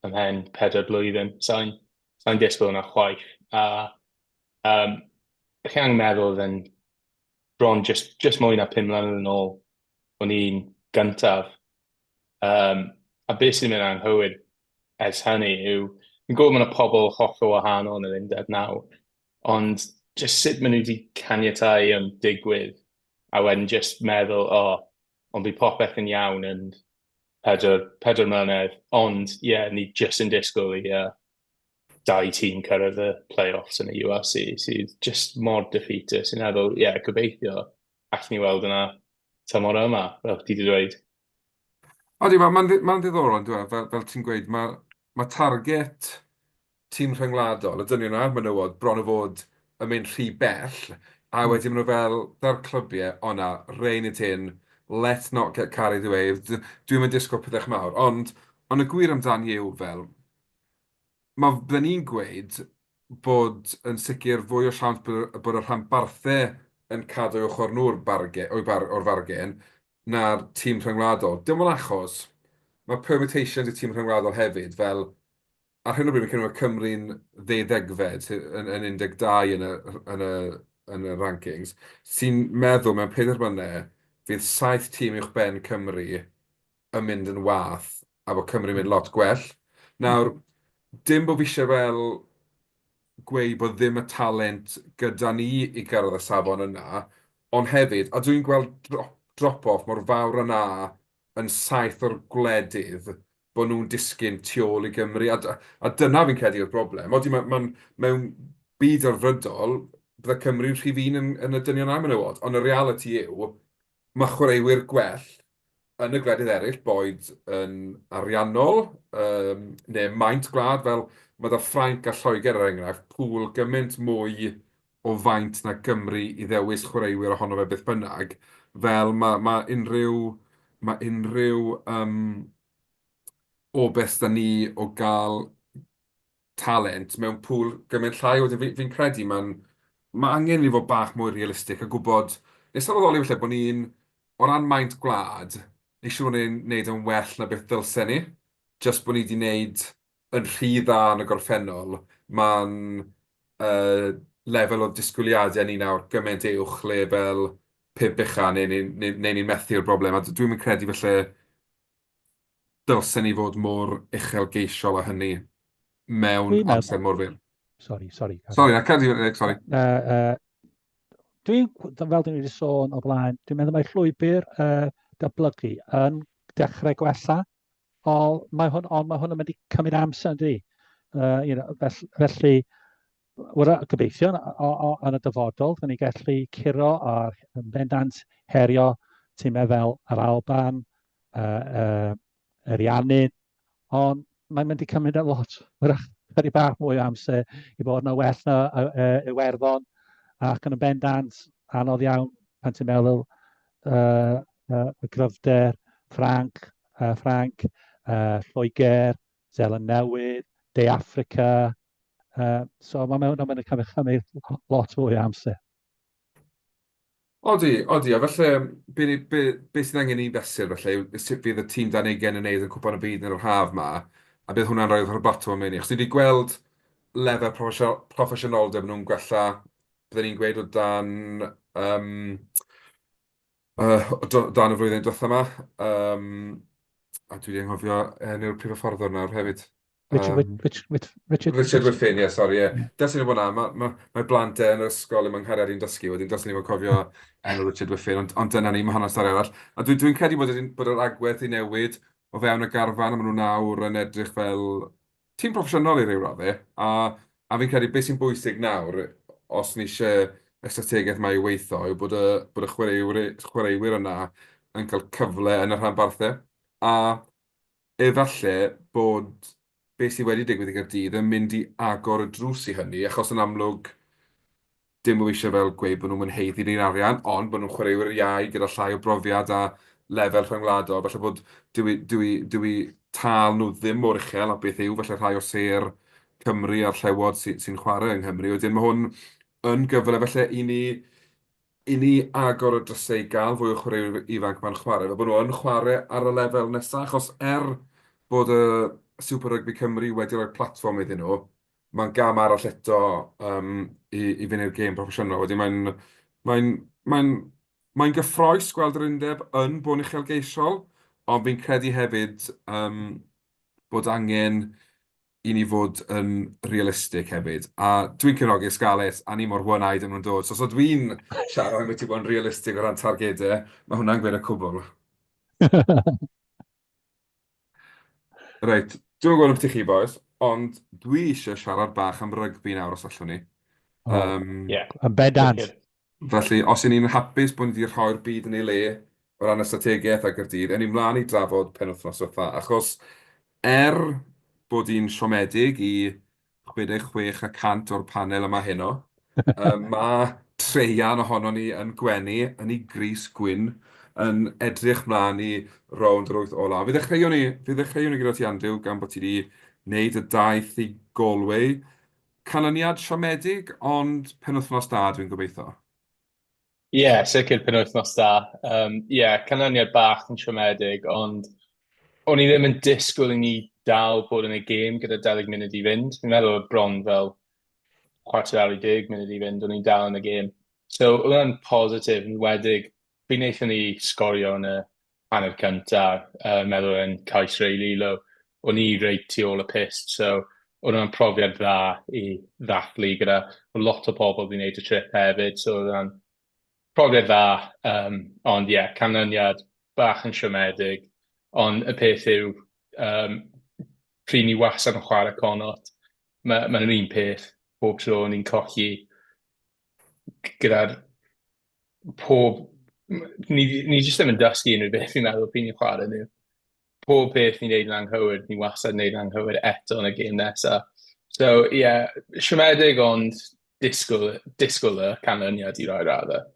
ymhen 4 blwyddyn. Sa'n sa disgwyl yna chwaith. A chi angen meddwl oedd yn bron just mwy na 5 mlynedd yn ôl o'n i'n gyntaf. A beth sy'n mynd anghywir ers hynny yw, fi'n gwybod mae yna pobl hollol wahanol yn yr undeb nawr, ond just sut maen nhw wedi caniatáu yn digwydd, a wedyn just meddwl, o, oh, ond bydd popeth yn iawn yn 4 mlynedd, ond ie, yeah, ni just yn disgwyl i dau tîm cyrraedd y play-offs yn y URC, sydd just mor defeatist. Sy'n meddwl, ie, yeah, gobeithio allwn ni weld yna tymor yma, fel ti wedi dweud.
Odi, mae'n ma, ma ddiddorol, yn dweud, fel, fel ti'n gweud, mae ma target tîm rhyngwladol, y dynion a'r menywod, bron o fod yn mynd rhy bell, a wedyn maen nhw fel, da'r clybiau, o na, rein it in. let's not get carried away. Dwi'm yn disgwyl pethau mawr, ond, ond y gwir amdani yw fel, mae bydden ni'n gweud bod yn sicr fwy o siawns bod, bod y rhanbarthau yn cadw ochr nhw'r bargen, o'i bar, o'r fargen na'r tîm rhyngwladol. Dim ond achos mae permutations y tîm rhyngwladol hefyd, fel ar hyn o bryd fi'n credu mae Cymru'n ddeuddegfed, yn, yn 12 yn y, yn y, yn y rankings, sy'n meddwl mewn pedair mlynedd fydd saith tîm uwch ben Cymru yn mynd yn wath a bod Cymru'n mynd lot gwell. Nawr, dim bod fi eisiau fel gweud bod ddim y talent gyda ni i gyrraedd y safon yna, ond hefyd, a dwi'n gweld drop-off mor fawr yna yn saith o'r gwledydd bod nhw'n disgyn tu ôl i Gymru, a, a dyna fi'n credu yw'r broblem. Odi, mae, ma mewn byd orfrydol, bydde Cymru'n rhif un yn, yn y dynion a menywod, ond y realiti yw, mae chwaraewyr gwell yn y gwledydd eraill, boed yn ariannol um, neu maint gwlad, fel mae da Ffrainc a Lloegr er enghraifft, pŵl gymaint mwy o faint na Gymru i ddewis chwaraewyr ohono fe beth bynnag, fel mae, mae unrhyw, mae unrhyw um, o beth da ni o gael talent mewn pŵl gymaint llai. Wedyn fi'n fi credu mae'n mae angen i ni fod bach mwy realistig a gwybod, neu sylweddoli falle bod ni'n, o ran maint gwlad, ni siŵr bod ni'n neud yn well na beth dylsen ni, jyst bod ni wedi neud yn rhy dda yn y gorffennol, mae'n uh, lefel o disgwyliadau ni nawr gymaint uwch lefel pump ucha neu ni'n neu, neu ni methu'r broblem. A dwi'n mynd credu felly dylsen ni fod mor uchelgeisiol â hynny mewn amser mor fyr.
Sorry, sorry.
Sorry, na, cadi, sorry.
Uh, dwi'n, fel dwi'n wedi sôn o blaen, dwi'n meddwl mae llwybr uh, datblygu yn dechrau gwella. O, mae hwn, ond mae hwn yn mynd i cymryd amser, yndi? You know, felly, felly wra, gobeithio o, o, yn y dyfodol, dyn ni gallu curo a yn bendant herio tîmau fel yr Alban, uh, uh, Ariannin, ond mae'n mynd i cymryd a lot, wrach, chydig bach mwy o amser i fod yna well na uh, Iwerddon, ac yn y bendant anodd iawn pan ti'n meddwl uh, uh, y gryfder, Ffranc, uh, Ffranc, uh, Lloegr, Zeland Newydd, De Affrica. Uh, so mae'n mewn yn cymryd cymryd lot fwy o amser.
Odi, odi, a falle be, be, be sydd angen i fesur felly yw sut fydd y tîm dan ugain yn neud yn Cwpan y Byd yn yr haf ma, a bydd hwnna'n rhoi fatha botwm yn mynd i. Achos ni wedi gweld lefel proffesiynoldeb nhw'n gwella, byddwn ni'n gweud o dan um, uh, o dan y flwyddyn diwetha yma. Um, a dwi wedi anghofio enw'r prif hyfforddwr nawr hefyd.
Richard, um, Rich, Rich, Richard,
Richard Whiffin, ie, yeah, sori, ie. Yeah. Dylsen ni fod na, mae ma, ma blant e yn yr ysgol yma'n nghariad i'n dysgu, wedyn dylsen ni fod cofio enw Richard Whiffin, ond, ond dyna ni, mae hwnna'n stori arall. A dwi'n dwi, dwi credu bod, bod yr agwedd i newid o fewn y garfan, a maen nhw nawr yn edrych fel tîm proffesiynol i ryw raddau, a, a fi'n credu beth sy'n bwysig nawr, os ni eisiau y strategaeth mae i weithio, yw bod y, bod y chwaraewyr, chwaraewyr yna yn cael cyfle yn y rhanbarthau. A efallai bod beth sydd wedi digwydd i Gaerdydd yn mynd i agor y drws i hynny, achos yn amlwg dim o eisiau fel gweud bod nhw'n haeddu'r un arian, ond bod nhw'n chwaraewyr iau gyda llai o brofiad a lefel rhyngwladol. Falle bod dyw eu, dyw eu, dyw eu tâl nhw ddim mor uchel a beth yw falle rhai o sêr Cymru a'r Llewod sy'n sy chwarae yng Nghymru. Wedyn mae hwn yn gyfle falle i ni, i ni agor y drysau i gael fwy o chwaraewyr ifanc ma'n chwarae, fel bod nhw yn chwarae ar y lefel nesaf, achos er bod y Super Rugby Cymru wedi rhoi platfform iddyn nhw, mae'n gam arall eto um, i, i fynd i'r gêm proffesiynol. Wedyn mae'n mae'n mae'n mae'n gyffroes gweld yr undeb yn bod yn uchelgeisiol, ond fi'n credu hefyd um, bod angen i ni fod yn realistig hefyd. A dwi'n cefnogi Scarlets, a ni mor one-eyed am nhw'n dod. So, so dwi'n siarad am beth i bod yn realistig o ran targedau, mae hwnna'n gweud y cwbl. Reit, dwi'm yn gwybod ambiti chi bois, ond dwi eisiau siarad bach am rygbi nawr os allwn ni.
Oh, um, yeah. Yn bendant.
Felly, os y'n ni'n hapus bod ni wedi rhoi'r byd yn ei le o ran y strategaeth a Gaerdydd, ewn ni mlaen i drafod penwythnos diwetha, achos er bod hi'n siomedig i 66 y cant o'r panel yma heno, mae traean ohonon ni yn gwenu yn ei grys gwyn. yn edrych mlaen i rownd yr wyth ola. Fe ddechreuwn ni, fe ddechreuwn ni gyda ti Andrew, gan bod ti wedi wneud y daith i Galway. Canlyniad siomedig, ond penwythnos da dwi'n gobeithio.
Ie, yeah, sicr penwythnos da. Ie, yeah, canlyniad bach yn siomedig, ond o'n i ddim yn disgwyl i ni dal bod yn y gêm gyda 20 munud i fynd. Fi'n meddwl oedd bron fel chwarter awr i 10 munud i fynd, o'n i'n dal yn y gêm. So, oedd hwnna'n positif, yn wedig, pryd wnaethon ni sgorio yn y hanner cynta, uh, meddwl yn cais Ray Lilo, o'n i reit tu ôl y pist, so oedd hwnna'n profiad dda i ddathlu gyda lot o pobl wedi gwneud y trip hefyd, so oedd hwnna'n profiad dda, um, ond ie, yeah, canlyniad bach yn siomedig, ond y peth yw, um, pryd ni wastad yn chwarae Connacht, mae'n ma yr un peth bob tro ni'n colli gyda'r pob... Ni, ni jyst ddim yn dysgu unrhyw beth fi'n meddwl pryd ni'n chwarae nhw. Pob peth ni'n neud yn anghywir, ni wastad yn neud yn anghywir eto yn y gêm nesaf. So, ie, yeah, siomedig ond disgwyl, disgwyl y canlyniad i rai raddau.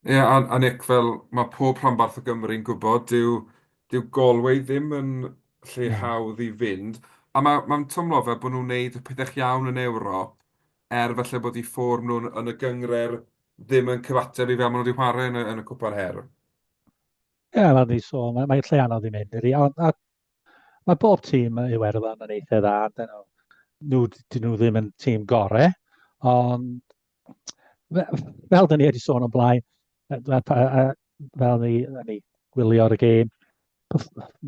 Ie, yeah, a, a Nick, fel mae pob rhanbarth o Gymru'n gwybod, dyw, dyw Galway ddim yn lle yeah. hawdd i fynd. A mae'n ma teimlo fel bod nhw'n gwneud y pethau iawn yn Ewrop, er falle bod eu fform nhw'n yn y gynghrair ddim yn cyfateb i fel maen nhw wedi chwarae yn y, yn y Cwpan Her.
Ie, yeah, fel ni sôn, mae'n mae lle anodd i mynd, ydy. Ond a, mae bob tîm Iwerddon yn eitha dda. Dyn nhw, nhw, dyn nhw ddim yn tîm gore, ond fel dyn ni wedi sôn o'n blaen, fel ni, ni gwylio'r y gêm,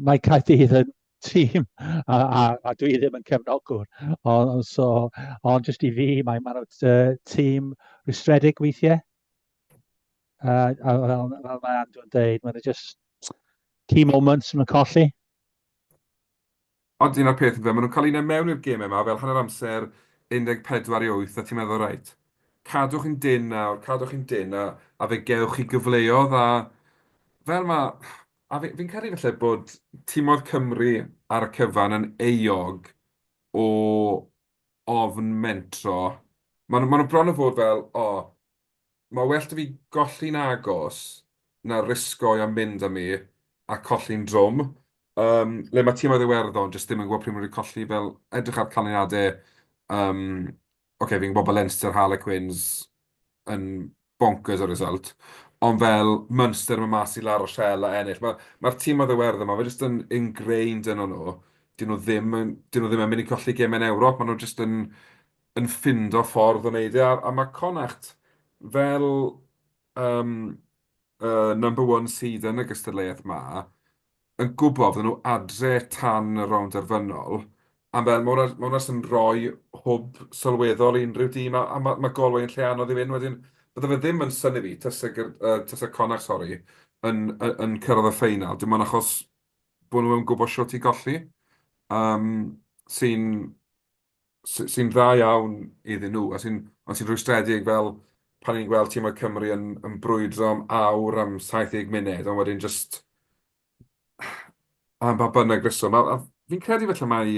mae Caerdydd yn tîm a, a, a dwi ddim yn cefnogwr. Ond, so, ond jyst i fi, mae maen nhw'n tîm rwystredig weithiau. A, a fel, fel mae Andrew yn dweud, maen nhw just key moments yn colli.
Ond un o'r peth, maen nhw'n cael un mewn i'r gemau yma fel hanner amser 14 i 8 a ti'n meddwl, reit, cadwch chi'n dyn nawr, cadwch chi'n dyn a, a fe gewch chi gyfleoedd a fel mae... A fi'n fi credu falle bod timoedd Cymru ar y cyfan yn euog o ofn mentro. Maen nhw, maen nhw bron o fod fel, o, mae well 'da fi golli'n agos na risgo i a mynd am i a colli'n drwm. Um, le mae timoedd Iwerddon jyst ddim yn gwybod pryd maen nhw wedi colli, fel edrych ar canlyniadau. Um, Oce, okay, fi'n gwybod bod Leinster Harlequins yn bonkers o result, ond fel Munster yn mynd mas i La Rochelle a ennill. Mae'r ma timoedd Iwerddon yma, mae jyst yn ingrained yn nhw. Dyn nhw ddim yn, dyn nhw ddim yn mynd i colli gemau yn Ewrop, maen nhw jyst yn, yn ffindo ffordd o wneud e. A, a mae Connacht fel um, number one seed yn y gystadleuaeth ma, yn gwybod fydden nhw adre tan y rownd derfynol, a fel mae hwnna, ma hwnna sy'n rhoi hwb sylweddol i unrhyw dîm, a, a mae, mae Galway yn lle anodd i fynd wedyn. Bydde fe ddim yn synnu fi tase, uh, tase Connacht, sori, yn, yn, yn cyrraedd y ffeinal, dim ond achos bod nhw'n gwybod shwt i golli, um, sy'n sy'n dda iawn iddyn nhw, a sy'n ond sy'n rhwystredig fel pan ni'n gweld tîmoedd Cymru yn, yn brwydro am awr am 70 munud, ond wedyn just am ba bynnag reswm. A, a fi'n credu felly mai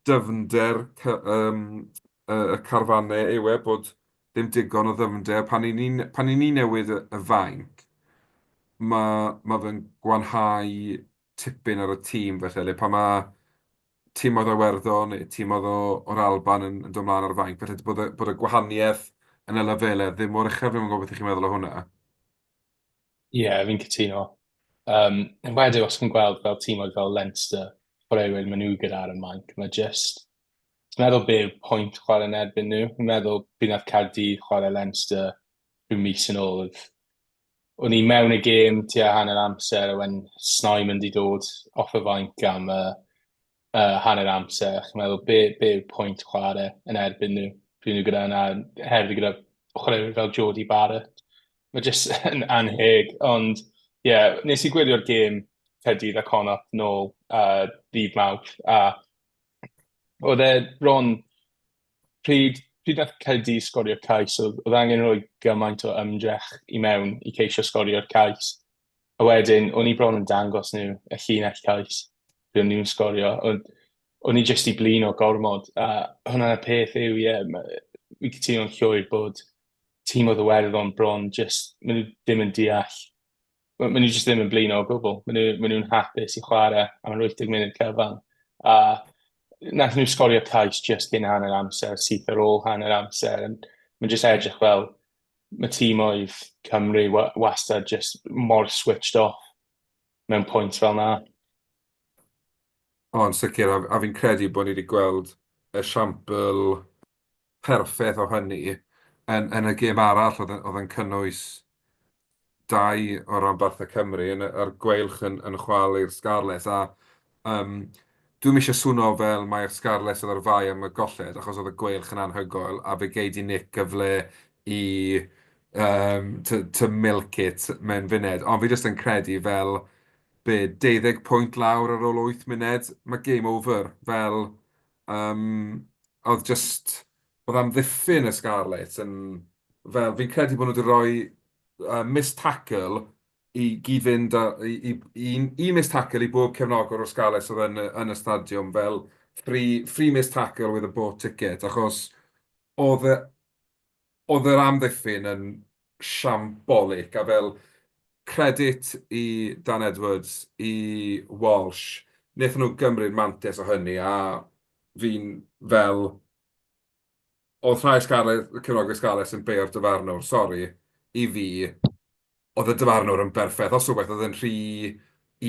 dyfnder um, y, y carfannau yw e, bod ddim digon o ddyfnder. Pan i ni'n pan i ni newid y, y fainc, mae ma fe'n gwanhau tipyn ar y tîm felly, le pan mae timoedd o Iwerddon neu timoedd o, o'r Alban yn, yn dod mlaen ar y fainc, felly bod y, bod y gwahaniaeth yn y lefelau ddim mor uchel, fi'n gwybod beth ych chi'n meddwl o hwnna.
Ie, yeah, fi'n cytuno. Um, yn wedi os chi'n gweld fel timoedd fel Leinster, chwaraewyr maen nhw gyda ar y mainc, mae just... Ti'n meddwl be yw'r pwynt chwarae yn erbyn nhw? Fi'n meddwl pryd nath Caerdydd chwarae Leinster rhyw mis yn ôl, oedd o'n i mewn y gêm tua hanner amser a wedyn Snyman 'di dod off y fainc am y uh, hanner amser. Chi'n meddwl, be, be yw'r pwynt chwarae yn erbyn nhw? Pryd nhw gyda yna, hefyd gyda chwaraewyr fel Jordie Barrett. Mae jyst yn anheg, ond ie, yeah, nes i gwylio'r gêm Caerdydd a Connacht nôl uh, ddydd Mawrth, a oedd e bron pryd, pryd nath Caerdydd sgorio cais, oedd, oedd angen rhoi gymaint o ymdrech i mewn i ceisio sgorio'r cais. A wedyn, o'n i bron yn dangos nhw y llinell cais pryd o'n nhw'n sgorio. Ond o'n i jyst i blino gormod, a hwnna'n y peth yw, ie, yeah, fi cytuno'n llwyr bod tîm oedd Iwerddon bron jyst, maen nhw ddim yn deall. Maen nhw jyst ddim yn blino o gwbl. Maen nhw, maen nhw'n hapus i chwarae am yr 80 munud cyfan. A nath nhw sgorio cais jyst cyn hanner amser, syth ar ôl hanner amser. Mae'n jyst edrych fel mae tîmoedd Cymru wastad jyst mor switched off mewn pwynt fel 'na.
O, yn sicr, a, a fi'n credu bod ni wedi gweld esiampl perffaith o hynny yn, yn y gêm arall oedd, oedd yn cynnwys dau o ranbarthau Cymru yn, a'r Gweilch yn, yn chwalu'r Scarlets a um, dwi'm eisiau swno fel mae'r Scarlets oedd ar fai am y golled achos oedd y Gweilch yn anhygoel a fe gei di Nick gyfle i um, to, to milk it mewn funed. Ond fi jyst yn credu fel be, 12 pwynt lawr ar ôl 8 munud, mae game over. Fel, um, oedd just, oedd amddiffyn y Scarlets yn, fel, fi'n credu bod nhw wedi rhoi missed tackle i gyd-fynd â, i, i, i, un missed tackle i bob cefnogwr o'r Scarlets oedd yn, yn y stadiwm, fel free, free missed tackle with a bought ticket, achos oedd y, oedd yr amddiffyn yn shambolic, a fel credit i Dan Edwards, i Walsh, wnaethon nhw gymryd mantais o hynny, a fi'n fel, oedd rhai Scarlets, cefnogwyr Scarlets yn beio'r dyfarnwr, sori, i fi, oedd y dyfarnwr yn berffaith. Os rhywbeth, oedd yn rhy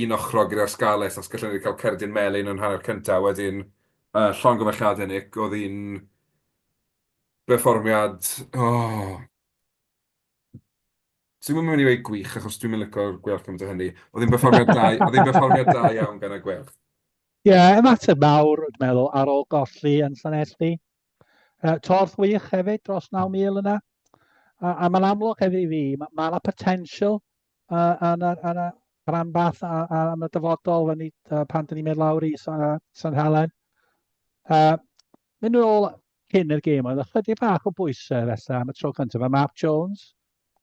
un ochrog gyda'r Scarlets, os gallen ni wedi cael cerdyn melyn yn hanner cyntaf, wedyn uh, llongyfarchiadau Nick, oedd hi'n berfformiad, oh, Dwi'm yn mynd i weud gwych, achos dwi'm yn licio'r Gweilch cymaint o hynny. Oedd hi'n berfformiad da, oedd hi'n berfformiad da iawn gan y Gweilch.
Ie, yeah, ymateb mawr, dwi'n meddwl, ar ôl golli yn Llanelli. Uh, torth wych hefyd, dros 9,000 yna. A, a mae'n amlwg hefyd i fi, mae ma yna potensial uh, yn y, yn y rhanbarth a, a, yn y dyfodol ni, uh, pan dyn ni'n mynd lawr i San, San Helen. Uh, mynd yn ôl cyn yr gêm, oedd ychydig bach o bwysau felly am y tro cyntaf. Mae Mark Jones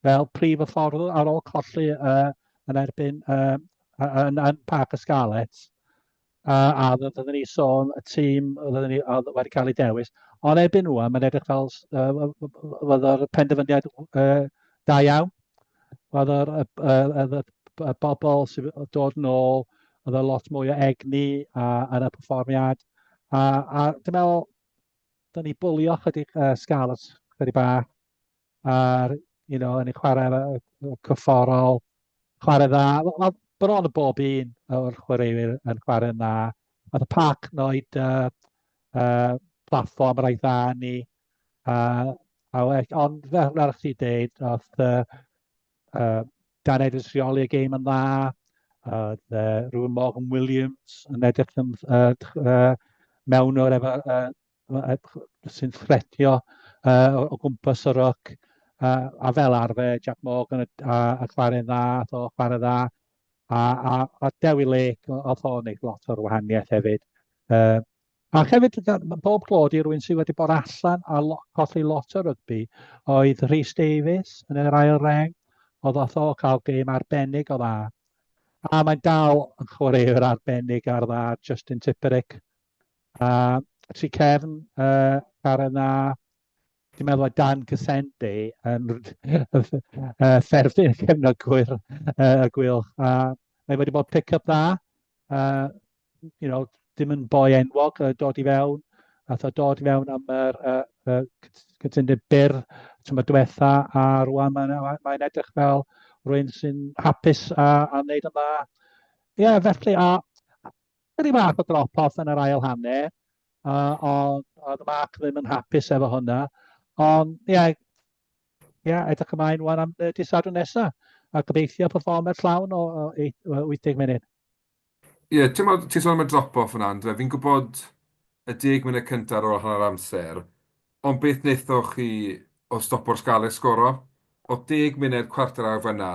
fel prif hyfforddwr ar ôl colli uh, yn erbyn uh, yn, yn Parc y Scarlets. Uh, a oedden ni sôn y tîm oedden ni oedd wedi cael ei dewis. Ond erbyn rwan, mae'n edrych fel uh, oedd yr penderfyniad uh, da iawn. Oedd yr, y, y, y, y bobl sydd dod yn ôl, oedd y lot mwy o egni a, yn y perfformiad. A, a dwi'n meddwl, dyn ni bwlio chydig uh, Scarlets chydig bach a'r, you know, yn ei chwarae cyfforol, chwarae dda. Wel, bron y bob un o'r chwaraewyr yn chwarae'n dda. Oedd y parc noed uh, uh, platfform rhaid dda ni. Uh, a well, ond fel fel chdi deud, oedd uh, uh, Dan Edwards rheoli y gêm yn dda, oedd uh, Rhywun Morgan Williams yn edrych yn uh, uh, mewn o'r efo uh, sy'n thretio uh, o, o gwmpas y ryc, uh, a fel arfer Jack Morgan a, a, a chwarae'n dda, ath o chwarae dda, a, a, a Dewi Lake, oedd o'n gwneud lot o'r wahaniaeth hefyd. Uh, a hefyd, bob clod i rywun sydd wedi bod allan a lo, colli lot o rygbi, oedd Rhys Davies yn yr ail reng, oedd oedd o cael gêm arbennig o dda. A mae'n dal yn chwaraewr arbennig ar dda, Justin Tipuric. A tri cefn, uh, ar yna, dwi'n meddwl mae Dan Casendi yn uh, fferfyn cefnogwyr uh, y Gweilch. A mae wedi bod pick-up dda. Uh, you know, dim yn boi enwog uh, dod i fewn. Nath o dod i fewn am yr uh, uh, cytundeb byr tymor diwetha, a rwan mae'n mae, mae edrych fel rhywun sy'n hapus a, a wneud yn dda. Ie, yeah, felly, a Chydig bach o drop-off yn yr ail hanner, uh, ond oedd Mark ddim yn hapus efo hwnna. Ond, ie, yeah, yeah, edrych ymlaen wan am y dydd Sadwrn nesaf, a gobeithio perfformiad llawn o, o 80 munud.
Ie, yeah, ti'n ti sôn am y drop-off yna, Andre. Fi'n gwybod y 10 munud cyntaf ar ôl hanner amser, ond beth wnaethoch chi o stopo'r Scarlets sgoro? Oedd 10 munud cwarter awr fan'na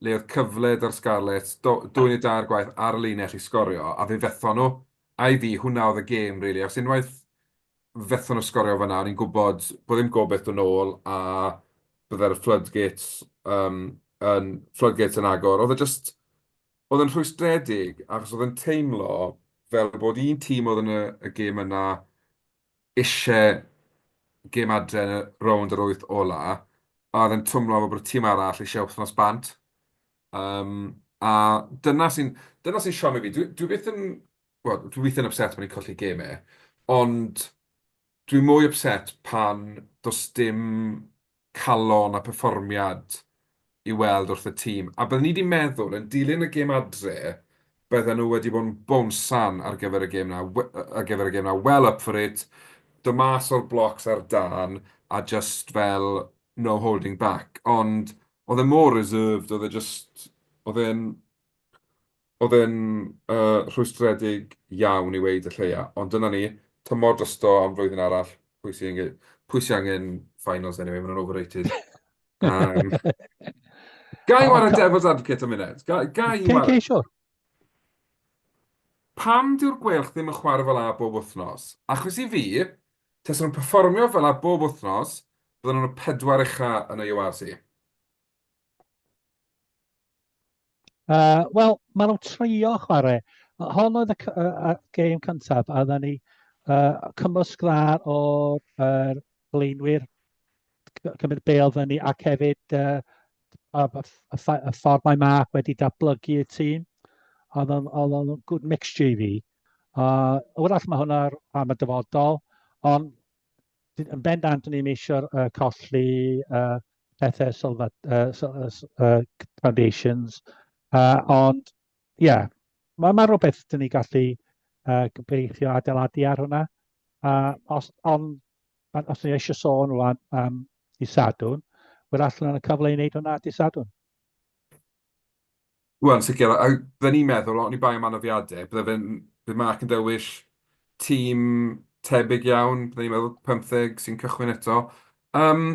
le oedd cyfle 'da'r Scarlets, do, dwy neu dair gwaith ar y linell i sgorio, a fe fethon nhw. A i fi, hwnna oedd y gêm, really. Os unwaith fethon nhw sgorio fan'na, o'n i'n gwybod bod ddim gobaith dod nôl, a byddai'r floodgates, um, yn, floodgates yn agor. Oedd e just, oedd yn rhwystredig, achos oedd yn teimlo fel bod un tîm oedd yn y, y gêm yna eisiau gêm adre yn y rownd yr wyth ola, a oedd e'n twmlo fel bod y tîm arall eisiau wythnos bant. Um, a dyna sy'n dyna sy'n siomi fi. Dwi, dwi byth yn... Wel, dwi weithiau'n upset pan ni'n colli gemau, ond dwi'n mwy upset pan does dim calon a perfformiad i weld wrth y tîm. A byddwn ni wedi meddwl, yn dilyn y gêm adre, bydden nhw wedi bod yn bownsan ar gyfer y gêm 'na, ar gyfer y gêm 'na, well up for it, dod mas o'r blocs ar dân, a just fel no holding back. Ond oedd e mor reserved, oedd e just, oedd e'n oedd e'n uh, rhwystredig iawn i weud y lleia. Ond dyna ni, tymor drosto am flwyddyn arall, pwy sy'n angen, pwy sy angen finals anyway, maen nhw'n overrated. Um, ga i wara Devil's Advocate am munud? Ga, ga i wara...
Okay, sure.
Pam dyw'r Gweilch ddim yn chwarae fel 'a bob wythnos? Achos i fi, tasen nhw'n perfformio fel 'a bob wythnos, bydden nhw'n y pedwar ucha yn y URC.
Wel, maen nhw'n trio chwarae. Hon oedd y, y, y gêm cyntaf, a oedden ni cymysg dda o'r er, blaenwyr cymryd bêl fyny ac hefyd uh, y, y, y, y ffordd mae Mark wedi datblygu y tîm. Oedd o'n good mixture i fi. Wrach mae hwnna am y dyfodol, ond yn bendant o'n i'n eisiau uh, colli uh, pethau sylfa, uh, uh, foundations, uh, ond ie, yeah, mae ma rhywbeth dyn ni gallu uh, gobeithio adeiladu ar hwnna. Uh, os, ond os ni eisiau sôn rwan am um, i Sadwrn, wyr allan yn y cyfle i wneud hwnna di Sadwrn.
Wel, yn sicr, a bydden ni'n meddwl, oni bai am anafiadau, bydde fe'n, bydd Mark yn dewis tîm tebyg iawn, bydden ni'n meddwl 15 sy'n cychwyn eto. Um,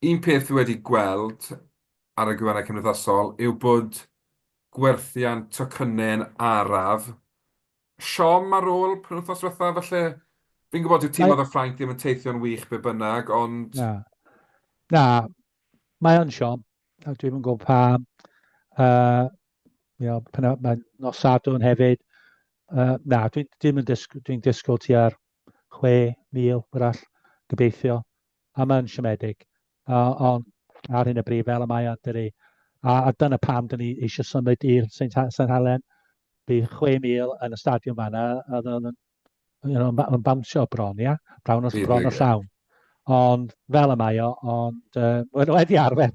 un peth fi wedi gweld ar y gwefannau cymdeithasol yw bod gwerthiant tocynnau'n araf. Siom ar ôl penwythnos diwetha, falle? Fi'n gwybod dyw tîmoedd o Ffrainc ddim yn teithio'n wych be bynnag, ond...
Na, na, mae o'n siom. A dwi'm yn gwybod pam. Uh, you know, pan mae nos Sadwrn hefyd. Uh, na, dwi'n dwi yn disg dwi disgwyl tua'r 6,000 wrach, gobeithio. A mae'n siomedig. Uh, ond ar hyn o bryd fel y mae o'n dydi. A, a dyna pam dyn ni eisiau symud i'r St St Helen. Bydd 6,000 yn y stadiwm fanna, a oedd yn you know, yn bawnsio bron, ia? Bron, o, bron o llawn. Ond fel y mae o, ond uh, wedi arfer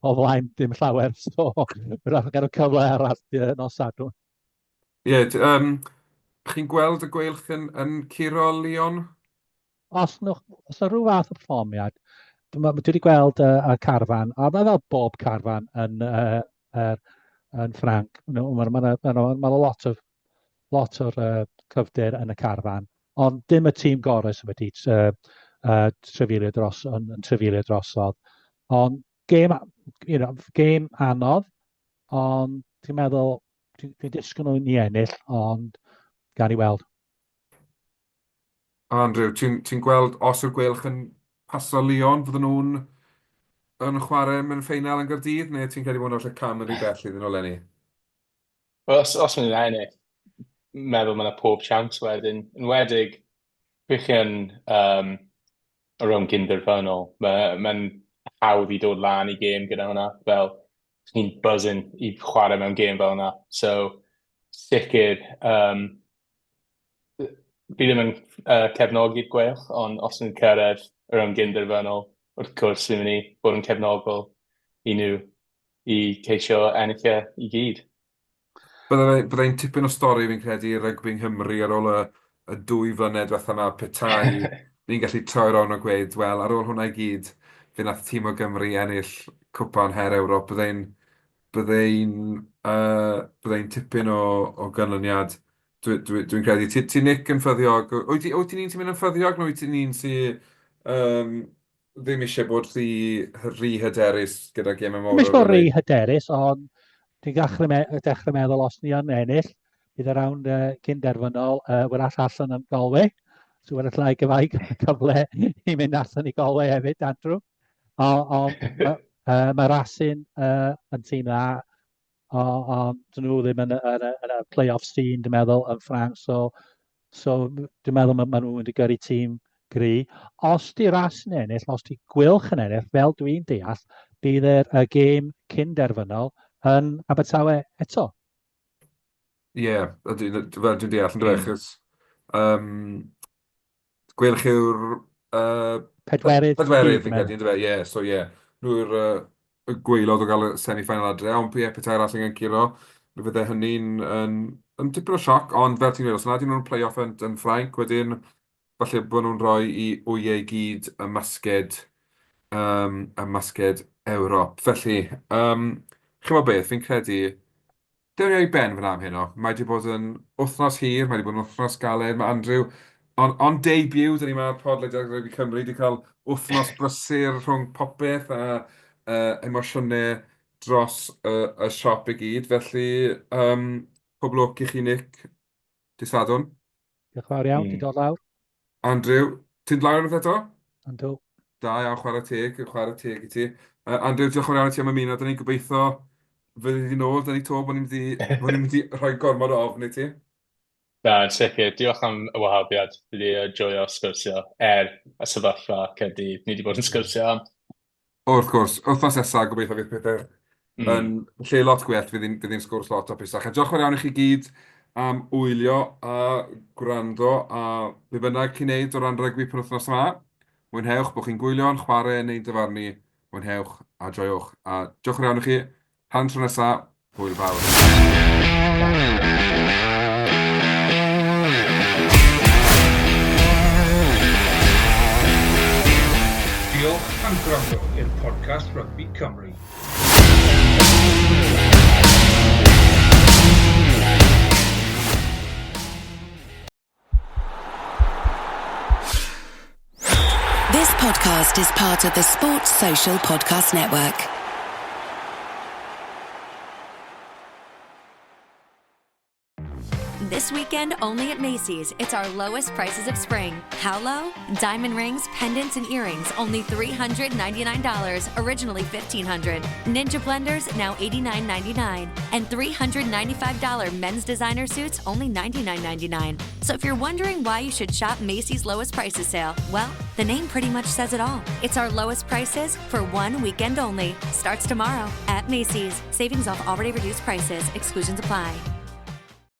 o flaen dim llawer, so rhaid gael y cyfle arall nos Sadwrn.
Ie, yeah, um, chi'n gweld y Gweilch yn, yn curo Lyon?
Os, nhw, os yna rhyw fath o perfformiad, dwi wedi gweld uh, y carfan, a mae fel bob carfan yn, uh, er, yn Ffranc, mae yna ma, ma, ma, ma lot o lot o'r uh, cryfder yn y carfan, ond dim y tîm gorau sydd wedi uh, uh, trefeilio dros, yn, yn trefeilio drosodd. Ond gêm, you know, gêm anodd, ond dwi'n meddwl, dwi'n dwi disgwyl nhw i ennill, ond gan i weld.
Andrew, ti'n ti gweld os yw'r Gweilch yn paso Lyon, fydden nhw'n yn chwarae mewn ffeinal yn Gaerdydd, neu ti'n credu bod nhw'n falle cam yn rhy bell iddyn nhw eleni?
Wel, os, os maen nhw'n ennill, meddwl mae yna pob siawns wedyn. Yn wedig, pryd chi yn um, y rownd gynderfynol, mae'n ma hawdd i dod lan i gêm gyda hwnna. Fel, chi'n buzzing i chwarae mewn gêm fel hwnna. So, sicr, um, fi ddim yn uh, cefnogi'r Gweilch, ond os nhw'n cyrraedd y rownd gynderfynol, wrth gwrs, fi'n mynd i bod yn cefnogol i nhw i ceisio ennill e i gyd.
Byddai'n tipyn o stori fi'n credu i rygbi yng Nghymru ar ôl y, y dwy flynedd diwetha yma, petai ni'n gallu troi rownd a gweud, wel, ar ôl hwnna i gyd, fe nath tîm o Gymru ennill cwpan Her Ewrop, byddai'n byddai'n uh, byddai'n tipyn o, o ganlyniad, dwi'n dwi, dwi credu. Ti, ti Nick yn ffyddiog, wyt ti, wyt ti'n un sy'n mynd yn ffyddiog, neu wyt ti'n un sy'n um, ddim eisiau bod rhy, rhy hyderus gyda gemau mawr.
Ddim eisiau bod rhy hyderus, ond dwi'n dechrau, me dechrau meddwl os ni yn ennill, bydd y rownd uh, cyn derfynol uh, wrach allan yn Galway. So wrach lai gyfai cyfle i mynd allan i Galway hefyd, Andrew. Ond uh, uh, mae Racing uh, yn tîm dda, ond dyn nhw ddim yn, yn, yn, yn y play-off scene, dwi'n meddwl, yn Ffranc. So, so dwi'n meddwl mae, ma nhw'n mynd i gyrru tîm gry. Os di Ras yn ennill, os di Gwylch yn ennill, fel dwi'n deall, bydd yr y gêm cyn derfynol yn Abertawe eto.
Ie, yeah, fel dwi'n deall yn dweud, achos um, Gweilch yw'r...
Pedwerydd.
Pedwerydd, fi'n credu, yndyfe? Ie, so ie. Nhw yw'r y gwaelod o gael y semi-final adre, ond ie, petai arall yn curo, mi fydde hynny'n yn, yn dipyn o sioc, ond fel ti'n dweud, os nad ydyn nhw'n play-off yn, yn Ffrainc, wedyn falle bod nhw'n rhoi i wyau i gyd y masged, um, y masged Ewrop. Felly, um, chi'mod beth, fi'n credu, Dewn ni o'i ben fan'na am heno. Mae 'di bod yn wythnos hir, mae 'di bod yn wythnos galed. Mae Andrew, on, on debut, dyn ni 'ma ar podlediad Rygbi Cymru, 'di cael wythnos brysur rhwng popeth a emosiynau dros y, y siop i gyd. Felly, um, pob lwc i chi, Nick, dydd Sadwrn.
Diolch yn fawr iawn, mm. dod lawr.
Andrew, ti'n lawr unwaith eto?
Yndw.
Da iawn, chwarae teg, chwarae teg i ti. Andrew, diolch yn fawr iawn i ti am ymuno. Da ni'n gobeithio fyddi di nôl, da ni to, bod ni'n mynd i, bod ni'n mynd i rhoi gormod o ofn i ti.
Na, yn sicr. Diolch am y wahoddiad. Fi wedi joio sgwrsio er y sefyllfa Caerdydd ni wedi bod yn sgwrsio am.
Wrth gwrs, wythnos nesa, gobeithio fydd pethau yn lle lot gwell, fydd hi'n fydd hi'n sgwrs lot hapusach. A diolch yn fawr iawn i chi gyd am wylio a gwrando a be bynnag chi'n neud o ran rygbi penwythnos yma. Mwynhewch bod chi'n gwylio, yn chwarae neu'n dyfarnu, mwynhewch a joiwch. A diolch yn fawr iawn i chi. Tan tro nesa, hwyl fawr.
Diolch am gwrando i'r podcast Rygbi Cymru.
This podcast is part of the Sports Social Podcast Network.
This weekend only at Macy's, it's our lowest prices of spring. How low? Diamond rings, pendants, and earrings, only $399, originally $1,500. Ninja blenders, now $89.99. And $395 men's designer suits, only $99.99. So if you're wondering why you should shop Macy's lowest prices sale, well, the name pretty much says it all. It's our lowest prices for one weekend only. Starts tomorrow at Macy's. Savings off already reduced prices. Exclusions apply.